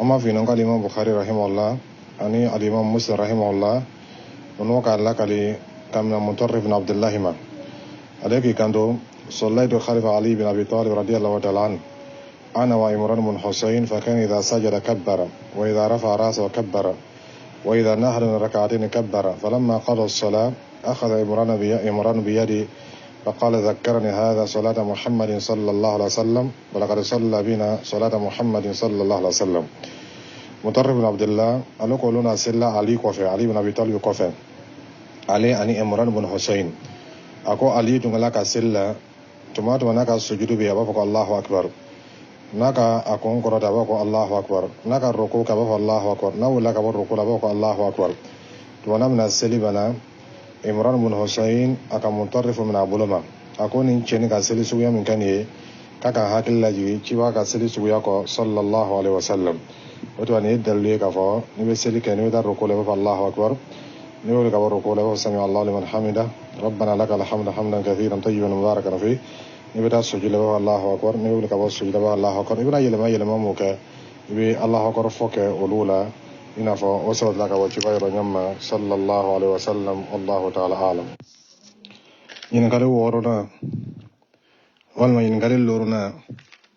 An b'a f'i ɲɛna ko alimam Bukhari rahimahullah ani alimam Muslim rahimahullah, o n'o k'a lakali ka minɛ Mutarrif bin Abdullahi ma, ale k'i kanto: صليت خلف علي بن أبي طالب رضي الله تعالى عنه أنا وعمران بن حسين، فكان إذا سجد كبر، وإذا رفع رأسه كبر، وإذا نهض من ركعتين كبر. فلما قضى الصلاة أخذ عمران بيدي فقال: ذكرني هذا صلاة محمد صلى الله عليه وسلم، ولقد صلى بنا صلاة محمد صلى الله عليه وسلم. مطرف بن عبد الله ale ko olu na selila Ali kɔfɛ, Ali bin Abi Talib kɔfɛ, ale ani Imran bin Hussein. A ko Ali tun kɛla ka seli la, tuma tuma n'a ka sujudu bɛ yen, a b'a fɔ ko Allahu akbar, n'a ka a kun kɔrɔta, a b'a fɔ ko Allahu akbar, n'a ka roko kɛ, a b'a fɔ Allahu akbar, n'a wulila ka bɔ roko la, a b'a fɔ ko Allahu akbar. Tuma n'a bɛna seli bana, Imran bin Hussein a ka Mutarrif minɛ a bolo ma, a ko nin cɛnin ka seli suguya min kɛ nin ye, k'a ka hakili lajigin ciba ka seli suguya kɔ sallallahu alaihi wasallam. O tuma nin ye dalilu ye k'a fɔ n'i bɛ seli kɛ, n'i bɛ taa roko la, i b'a fɔ Allahu akbar, n'i bɛ wuli ka bɔ roko la, i b'a fɔ sami Allahu liman hamida rabbana lakal hamdu hamdan kathiran tayyiban mubarakan fi. N'i bɛ taa sujud la, i b'a fɔ Allahu akbar, n'i bɛ wuli ka bɔ sujud la, i b'a fɔ Allahu akbar. I bɛna yɛlɛma yɛlɛma mun kɛ, i bɛ Allahu akbar fɔ kɛ olu la, i n'a fɔ o sabatila ka bɔ ciba yɔrɔ ɲɛ ma sallallahu alaihi wasallam. Allahu ta'ala alam. Ɲininkali wɔɔrɔnan walima ɲininkali luurunan,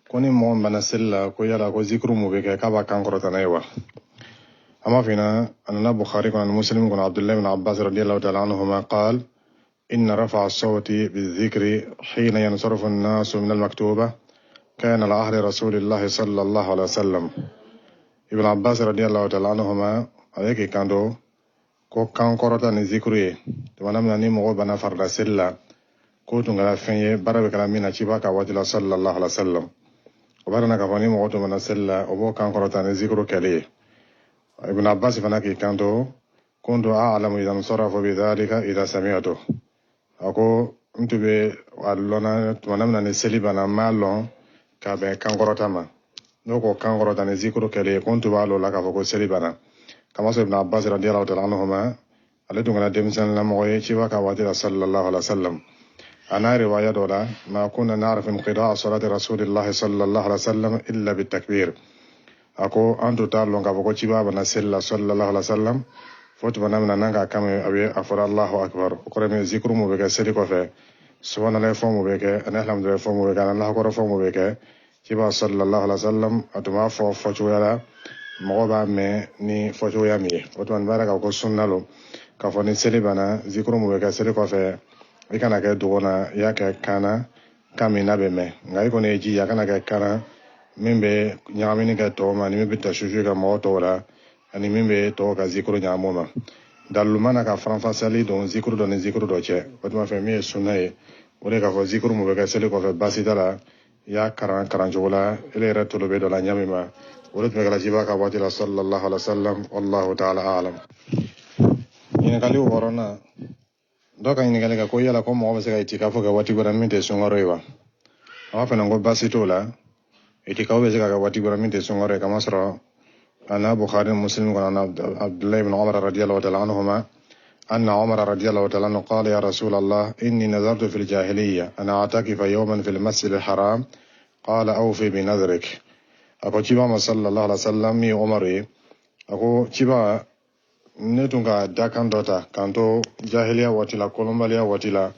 ko ni mɔgɔ min bana seli la, ko yala ko zikiru mun bɛ kɛ k'a b'a kan kɔrɔta n'a ye wa? An b'a f'i ɲɛna, a nana Bukhari kɔnɔ ani Muslim kɔnɔ, Abdullahi bin Abbas radiyallahu ta'ala anhuma qal: إن رفع الصوت بالذكر حين ينصرف الناس من المكتوبة كان على عهد رسول الله صلى الله عليه وسلم. Ibn Abbas radiyallahu ta'ala anhuma ale k'i kanto ko kan kɔrɔta ni zikuru ye tuma min na ni mɔgɔ bana farida seli la, k'o tun kɛra fɛn ye baara bɛ kɛra min na ciba ka waati la sallallahu alaihi wa sallam. O b'a yira k'a fɔ ni mɔgɔ tun bana seli la, o b'o kan kɔrɔta ni zikuru kɛli ye. Ibn Abbas fana k'i kanto: kuntu a'lamu idha nsarafu bidhalika idha sami'tu. A ko n tun bɛ a lɔnna tuma min na ni seli banna, n b'a lɔn ka bɛn kan kɔrɔta ma, n'o ko kan kɔrɔta ni zikuru kɛli ye, ko n tun b'a lɔn la k'a fɔ ko seli banna. Kamasɔrɔ Ibn Abbas radiyallahu ta'ala anhuma ale tun kɛra denmisɛnninlamɔgɔ ye ciba ka waati la sallallahu alaihi wa sallam. A n'a riwaya dɔ la: ma kunna na'rifu inqida'a salati rasulillahi sallallahu alaihi wa sallam illa bitakbir. A ko an tun t'a lɔn k'a fɔ ko ciba bana seli la sallallahu alaihi wa sallam fo tuma min na n'an k'a kan mɛn a bɛ a fɔra Allahu akbar. O kɔrɔ ye zikuru mun bɛ kɛ seli kɔfɛ, subhanallah fɔ mun bɛ kɛ, ani alhamdulillah fɔ mun bɛ kɛ, ani Allahu akbar fɔ mun bɛ kɛ, ciba sallallahu alaihi wa sallam a tun b'a fɔ fɔcogoya la mɔgɔ b'a mɛn ni fɔcogoya min ye. O tuma nin b'a yira k'a fɔ ko sunna lo k'a fɔ ni seli banna, zikuru mun bɛ kɛ seli kɔfɛ, i kana kɛ dogo na, i y'a kɛ kan na, kan min n'a bɛ mɛn. Nka i kɔni ye jija a kana kɛ kan na min bɛ ɲagamini kɛ tɔw ma, ni min bɛ tasusu kɛ mɔgɔ tɔw la, ani min bɛ tɔw ka zikuru ɲagami o ma. Dalilu ma na ka faranfasiyali don zikuru dɔ ni zikuru dɔ cɛ. O tuma fɛ, min ye sunna ye, o de k'a fɔ zikuru mun bɛ kɛ seli kɔfɛ, baasi t'a la i y'a karan karancogo la ele yɛrɛ tolo bɛ dɔ la ɲa min ma, o de tun bɛ kɛla ciba ka waati la sallallahu alaihi wa sallam. Wallahu ta'ala a'lam. Ɲininkali wɔɔrɔnan, dɔ ka ɲininkali kɛ ko yala ko mɔgɔ bɛ se ka itikafu kɛ waati wɛrɛ min tɛ sunkalo ye wa? A b'a fɔ ko baasi t'o la, itikafu bɛ se ka kɛ waati wɛrɛ min tɛ sunkalo ye, kamasɔrɔ ana Bukhari Muslim kɔnɔ, Abdullahi ibn Umar radiyallahu ta'ala anhuma أن عمر رضي الله تعالى عنه قال: يا رسول الله، إني نذرت في الجاهلية أن أعتكف يوما في المسجد الحرام. قال: أوفي بنذرك. A ko ciba ma sallallahu alaihi wasallam min ye Umaru ye, a ko ciba, ne tun ka dakan dɔ ta k'an to jahiliya waati la, kolonbaliya waati la,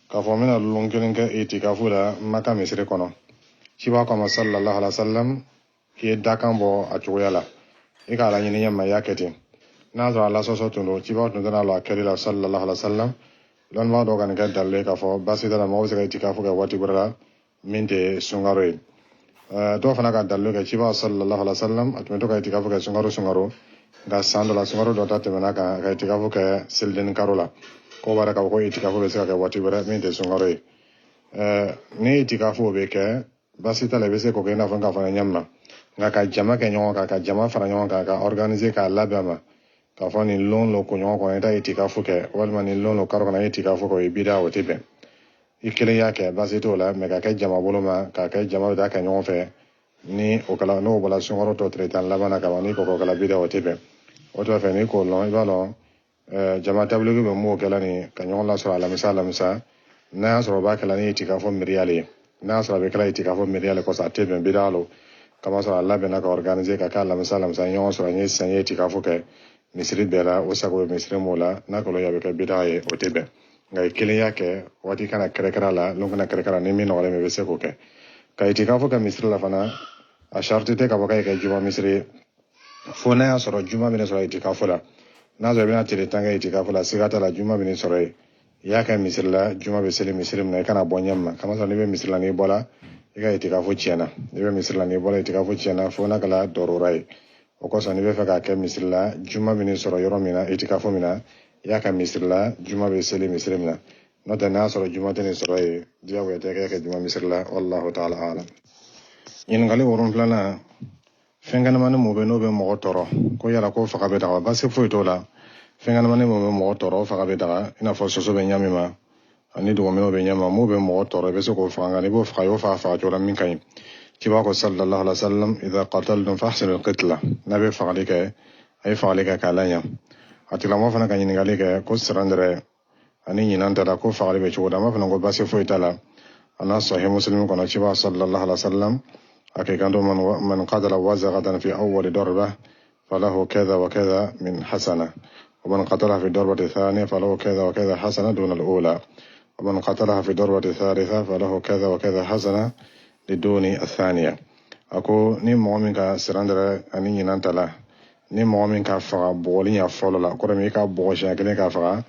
k'a fɔ n bɛna lon kelen kɛ itikafu la Maka misiri kɔnɔ. Ciba ko a ma sallallahu alaihi wasallam k'i ye dakan bɔ a cogoya la. I k'a laɲini ɲɛ ma, i y'a kɛ ten. N'a sɔrɔ a lasɔsɔ tun don, cibaw tun tɛna lɔ a kɛli la, sallallahu alaihi wa sallam. Lɔnnibaa dɔw ka nin kɛ dalilu ye k'a fɔ baasi t'a la, mɔgɔ bɛ se ka itikafu kɛ waati wɛrɛ la min tɛ sunkaro ye. Dɔw fana ka dalilu kɛ, ciba sallallahu alaihi wa sallam, a tun bɛ to ka itikafu kɛ sunkaro sunkaro, nka san dɔ la, sunkaro dɔ ta tɛmɛna kan, ka itikafu kɛ selidenni karo la, k'o b'a yira k'a fɔ ko itikafu bɛ se ka kɛ waati wɛrɛ min tɛ sunkaro ye. Ni itikafu bɛ kɛ, baasi t'a la, i bɛ se k'o kɛ i n'a fɔ n k'a fɔ ɲɛ min na, nka ka jama kɛ ɲɔgɔn kan, ka jama fara ɲɔgɔn kan, ka organiser k'a labɛn a ma k'a fɔ nin lon lo kunɲɔgɔn kɔnɔ i taa itikafu kɛ, walima nin lon lo karo kɔnɔ i itikafu kɛ, o ye bida, o tɛ bɛn. I kelen y'a kɛ, baasi t'o la, mɛ ka kɛ jama bolo ma, k'a kɛ jama bɛ taa kɛ ɲɔgɔn fɛ, ni o kɛla, n'o bɔra sunkaro tɔ tile 10 laban na kaban, n'i ko k'o kɛla bida, o tɛ bɛn. O tuma fɛ, n'i k'o lɔn, i b'a lɔn jama tabuliki bɛ m'o kɛla nin ka ɲɔgɔn lasɔrɔ alamisa alamisa, n'a y'a sɔrɔ o b'a kɛla ni itikafo miiriya le ye, n'a y'a sɔrɔ a bɛ kɛla itikafo miiriya le kosɔn, a tɛ bɛn, bida lo, kamasɔrɔ a labɛnna ka organiser ka kɛ alamisa alamisa ɲɔgɔn sɔrɔ, n ye sisan n ye itikafo kɛ misiri bɛɛ la, o sago bɛ misiri m'o la, n'a kɔlɔ a bɛ kɛ bida ye, o tɛ bɛn. Nka i kelen y'a kɛ, waati kana kɛrɛkɛrɛ la, lon kana kɛrɛkɛrɛ, ni min nɔgɔlen i bɛ se k'o kɛ. Ka itikafo kɛ misiri la fana, a sariti tɛ k'a fɔ k'a kɛ juma misiri ye, fo n'a y'a sɔrɔ juma bɛna sɔrɔ itikafo la. N'a sɔrɔ i bɛna tile 10 kɛ itikafo la, siga t'a la, juma bɛna sɔrɔ yen. I y'a kɛ misiri la, juma bɛ seli misiri min na, i kana bɔ ɲɛ ma, kamasɔrɔ n'i bɛ misiri la, n'i bɔra, i ka itikafo tiɲɛna. N'i bɛ misiri la, n'i bɔra, itikafo tiɲɛna, fo n'a kɛra dɔrɔra ye. O kosɔn, n'i bɛ fɛ k'a kɛ misiri la, juma bɛna sɔrɔ yɔrɔ min na, itikafo min na, i y'a kɛ misiri la, juma bɛ seli misiri min na. N'o tɛ, n'a sɔrɔ juma tɛ nin sɔrɔ yen, diyagoya tɛ kɛ kɛ juma misiri la. Wallahu ta'ala alam. Ɲininkali wolonfilanan: fɛn kɛnɛmani mun bɛ n'o bɛ mɔgɔ tɔɔrɔ, ko yala ko faga bɛ daga? Baasi foyi t'o la. Fɛn kɛnɛmani mun bɛ mɔgɔ tɔɔrɔ, o faga bɛ daga, i n'a fɔ soso bɛ ɲa min ma ani dugumɛnɛw bɛ ɲa ma, mun bɛ mɔgɔ tɔɔrɔ, i bɛ se k'o faga. Nka n'i b'o faga, i y'o faga faga cogo la min ka ɲi. Ciba ko sallallahu alaihi wa sallam: idha qataltum fahsinu alqitla. N'a bɛ fagali kɛ, a ye fagali kɛ k'a laɲa. A tigilamɔgɔ fana ka ɲininkali kɛ ko sirandɛrɛ ani ɲinan ta la, ko fagali bɛ cogo di? An b'a fana ko baasi foyi t'a la. A n'a sahih Muslim kɔnɔ, ciba sallallahu alaihi wa sallam a k'i kanto: man qatala wazagatan fi awwali darba falahu kadha wa kadha min hasana, ومن قتلها في الضربة الثانية فله كذا وكذا حسنة دون الأولى، ومن قتلها في الضربة الثالثة فله كذا وكذا حسنة لدون الثانية. A ko ni mɔgɔ min ka sirandɛrɛ ani ɲinan ta la, ni mɔgɔ min ka faga bɔgɔli ɲɛ fɔlɔ la, kɔrɔ min i ka bɔgɔ siɲɛ kelen ka faga,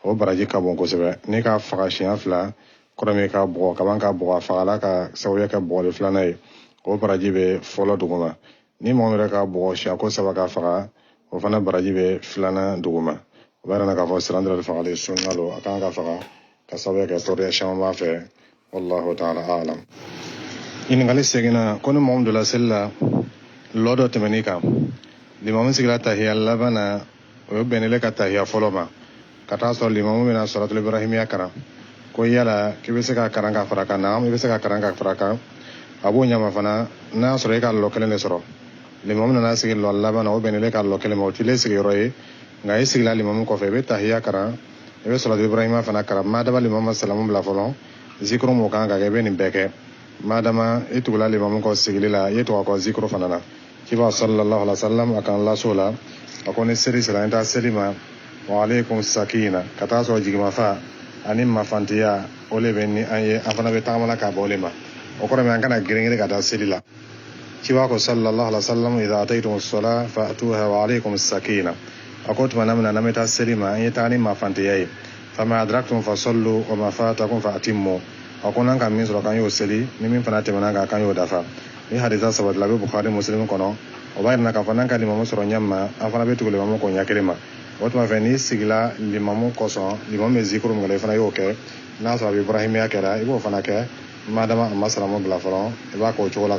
o baraji ka bon kosɛbɛ. N'i ka faga siɲɛ fila, kɔrɔ min ka bɔgɔ kaban ka bɔgɔ a fagala ka sababuya kɛ bɔgɔli filanan ye, o baraji bɛ fɔlɔ duguma. Ni mɔgɔ min yɛrɛ ka bɔgɔ siɲɛ ko saba ka faga, o fana baraji bɛ filanan duguma. O b'a yira k'a fɔ sirandɛrɛ fagali sunna lo, a kan ka faga ka sababuya kɛ tɔɔrɔya caman b'a fɛ. Wallahu ta'ala alam. Ɲininkali seginna ko ni mɔgɔ min donna seli la, lɔ dɔ tɛmɛn'i kan, limamu sigira tahiya laban na, o ye bɛnnele ka tahiya fɔlɔ ma, ka taa sɔrɔ limamu bɛna sɔratul ibrahimiya karan, ko yala k'i bɛ se ka karan ka fara kan? Naam, i bɛ se ka karan ka fara kan. A b'o ɲama fana, n'a y'a sɔrɔ e ka lɔ kelen de sɔrɔ, limamu nana sigi lɔ laban na, o bɛnnele ka lɔ kelen ma, o t'i sigiyɔrɔ ye, nka i sigila limamu kɔfɛ, i bɛ tahiya karan, i bɛ sɔratul ibrahima fana karan, madama limamu ma salamu bila fɔlɔ, zikuru mun kan ka kɛ, i bɛ nin bɛɛ kɛ madama i tugula limamu kɔ sigili la, i ye tugu a kɔ zikuru fana na. Ciba sallallahu alaihi wa sallam a kan laso la, a ko ni seli sera, an taa seli ma, wa alaikum sakina, ka taa sɔrɔ jigimafa ani mafantiya o le bɛ ni an ye, an fana bɛ tagama la k'a bɔ o le ma. O kɔrɔ min an kana girin ka taa seli la. Ciba ko sallallahu alaihi wa sallam: idha ataytum as-salah fa'tuha wa alaikum sakina. A ko tuma min na n'an bɛ taa seli ma, an ye taga ni mafantiya ye. Fama adraktum fasallu wa ma fatakum fa atimmu. A ko n'an ka min sɔrɔ, k'an y'o seli, ni min fana tɛmɛna kan, k'an y'o dafa. Ni hadisa sabatila, a bɛ Bukhari Muslim kɔnɔ. O b'a yira k'a fɔ n'an ka limamu sɔrɔ ɲɛ ma, an fana bɛ tugu limamu kɔ ɲɛ kelen ma. O tuma fɛ, n'i sigila limamu kɔsɔn, limamu bɛ zikuru min kɛ, i fana y'o kɛ. N'a sɔrɔ a bɛ ibrahimiya kɛra, i b'o fana kɛ, madama a ma salamu bila fɔlɔ, i b'a kɛ o cogo la.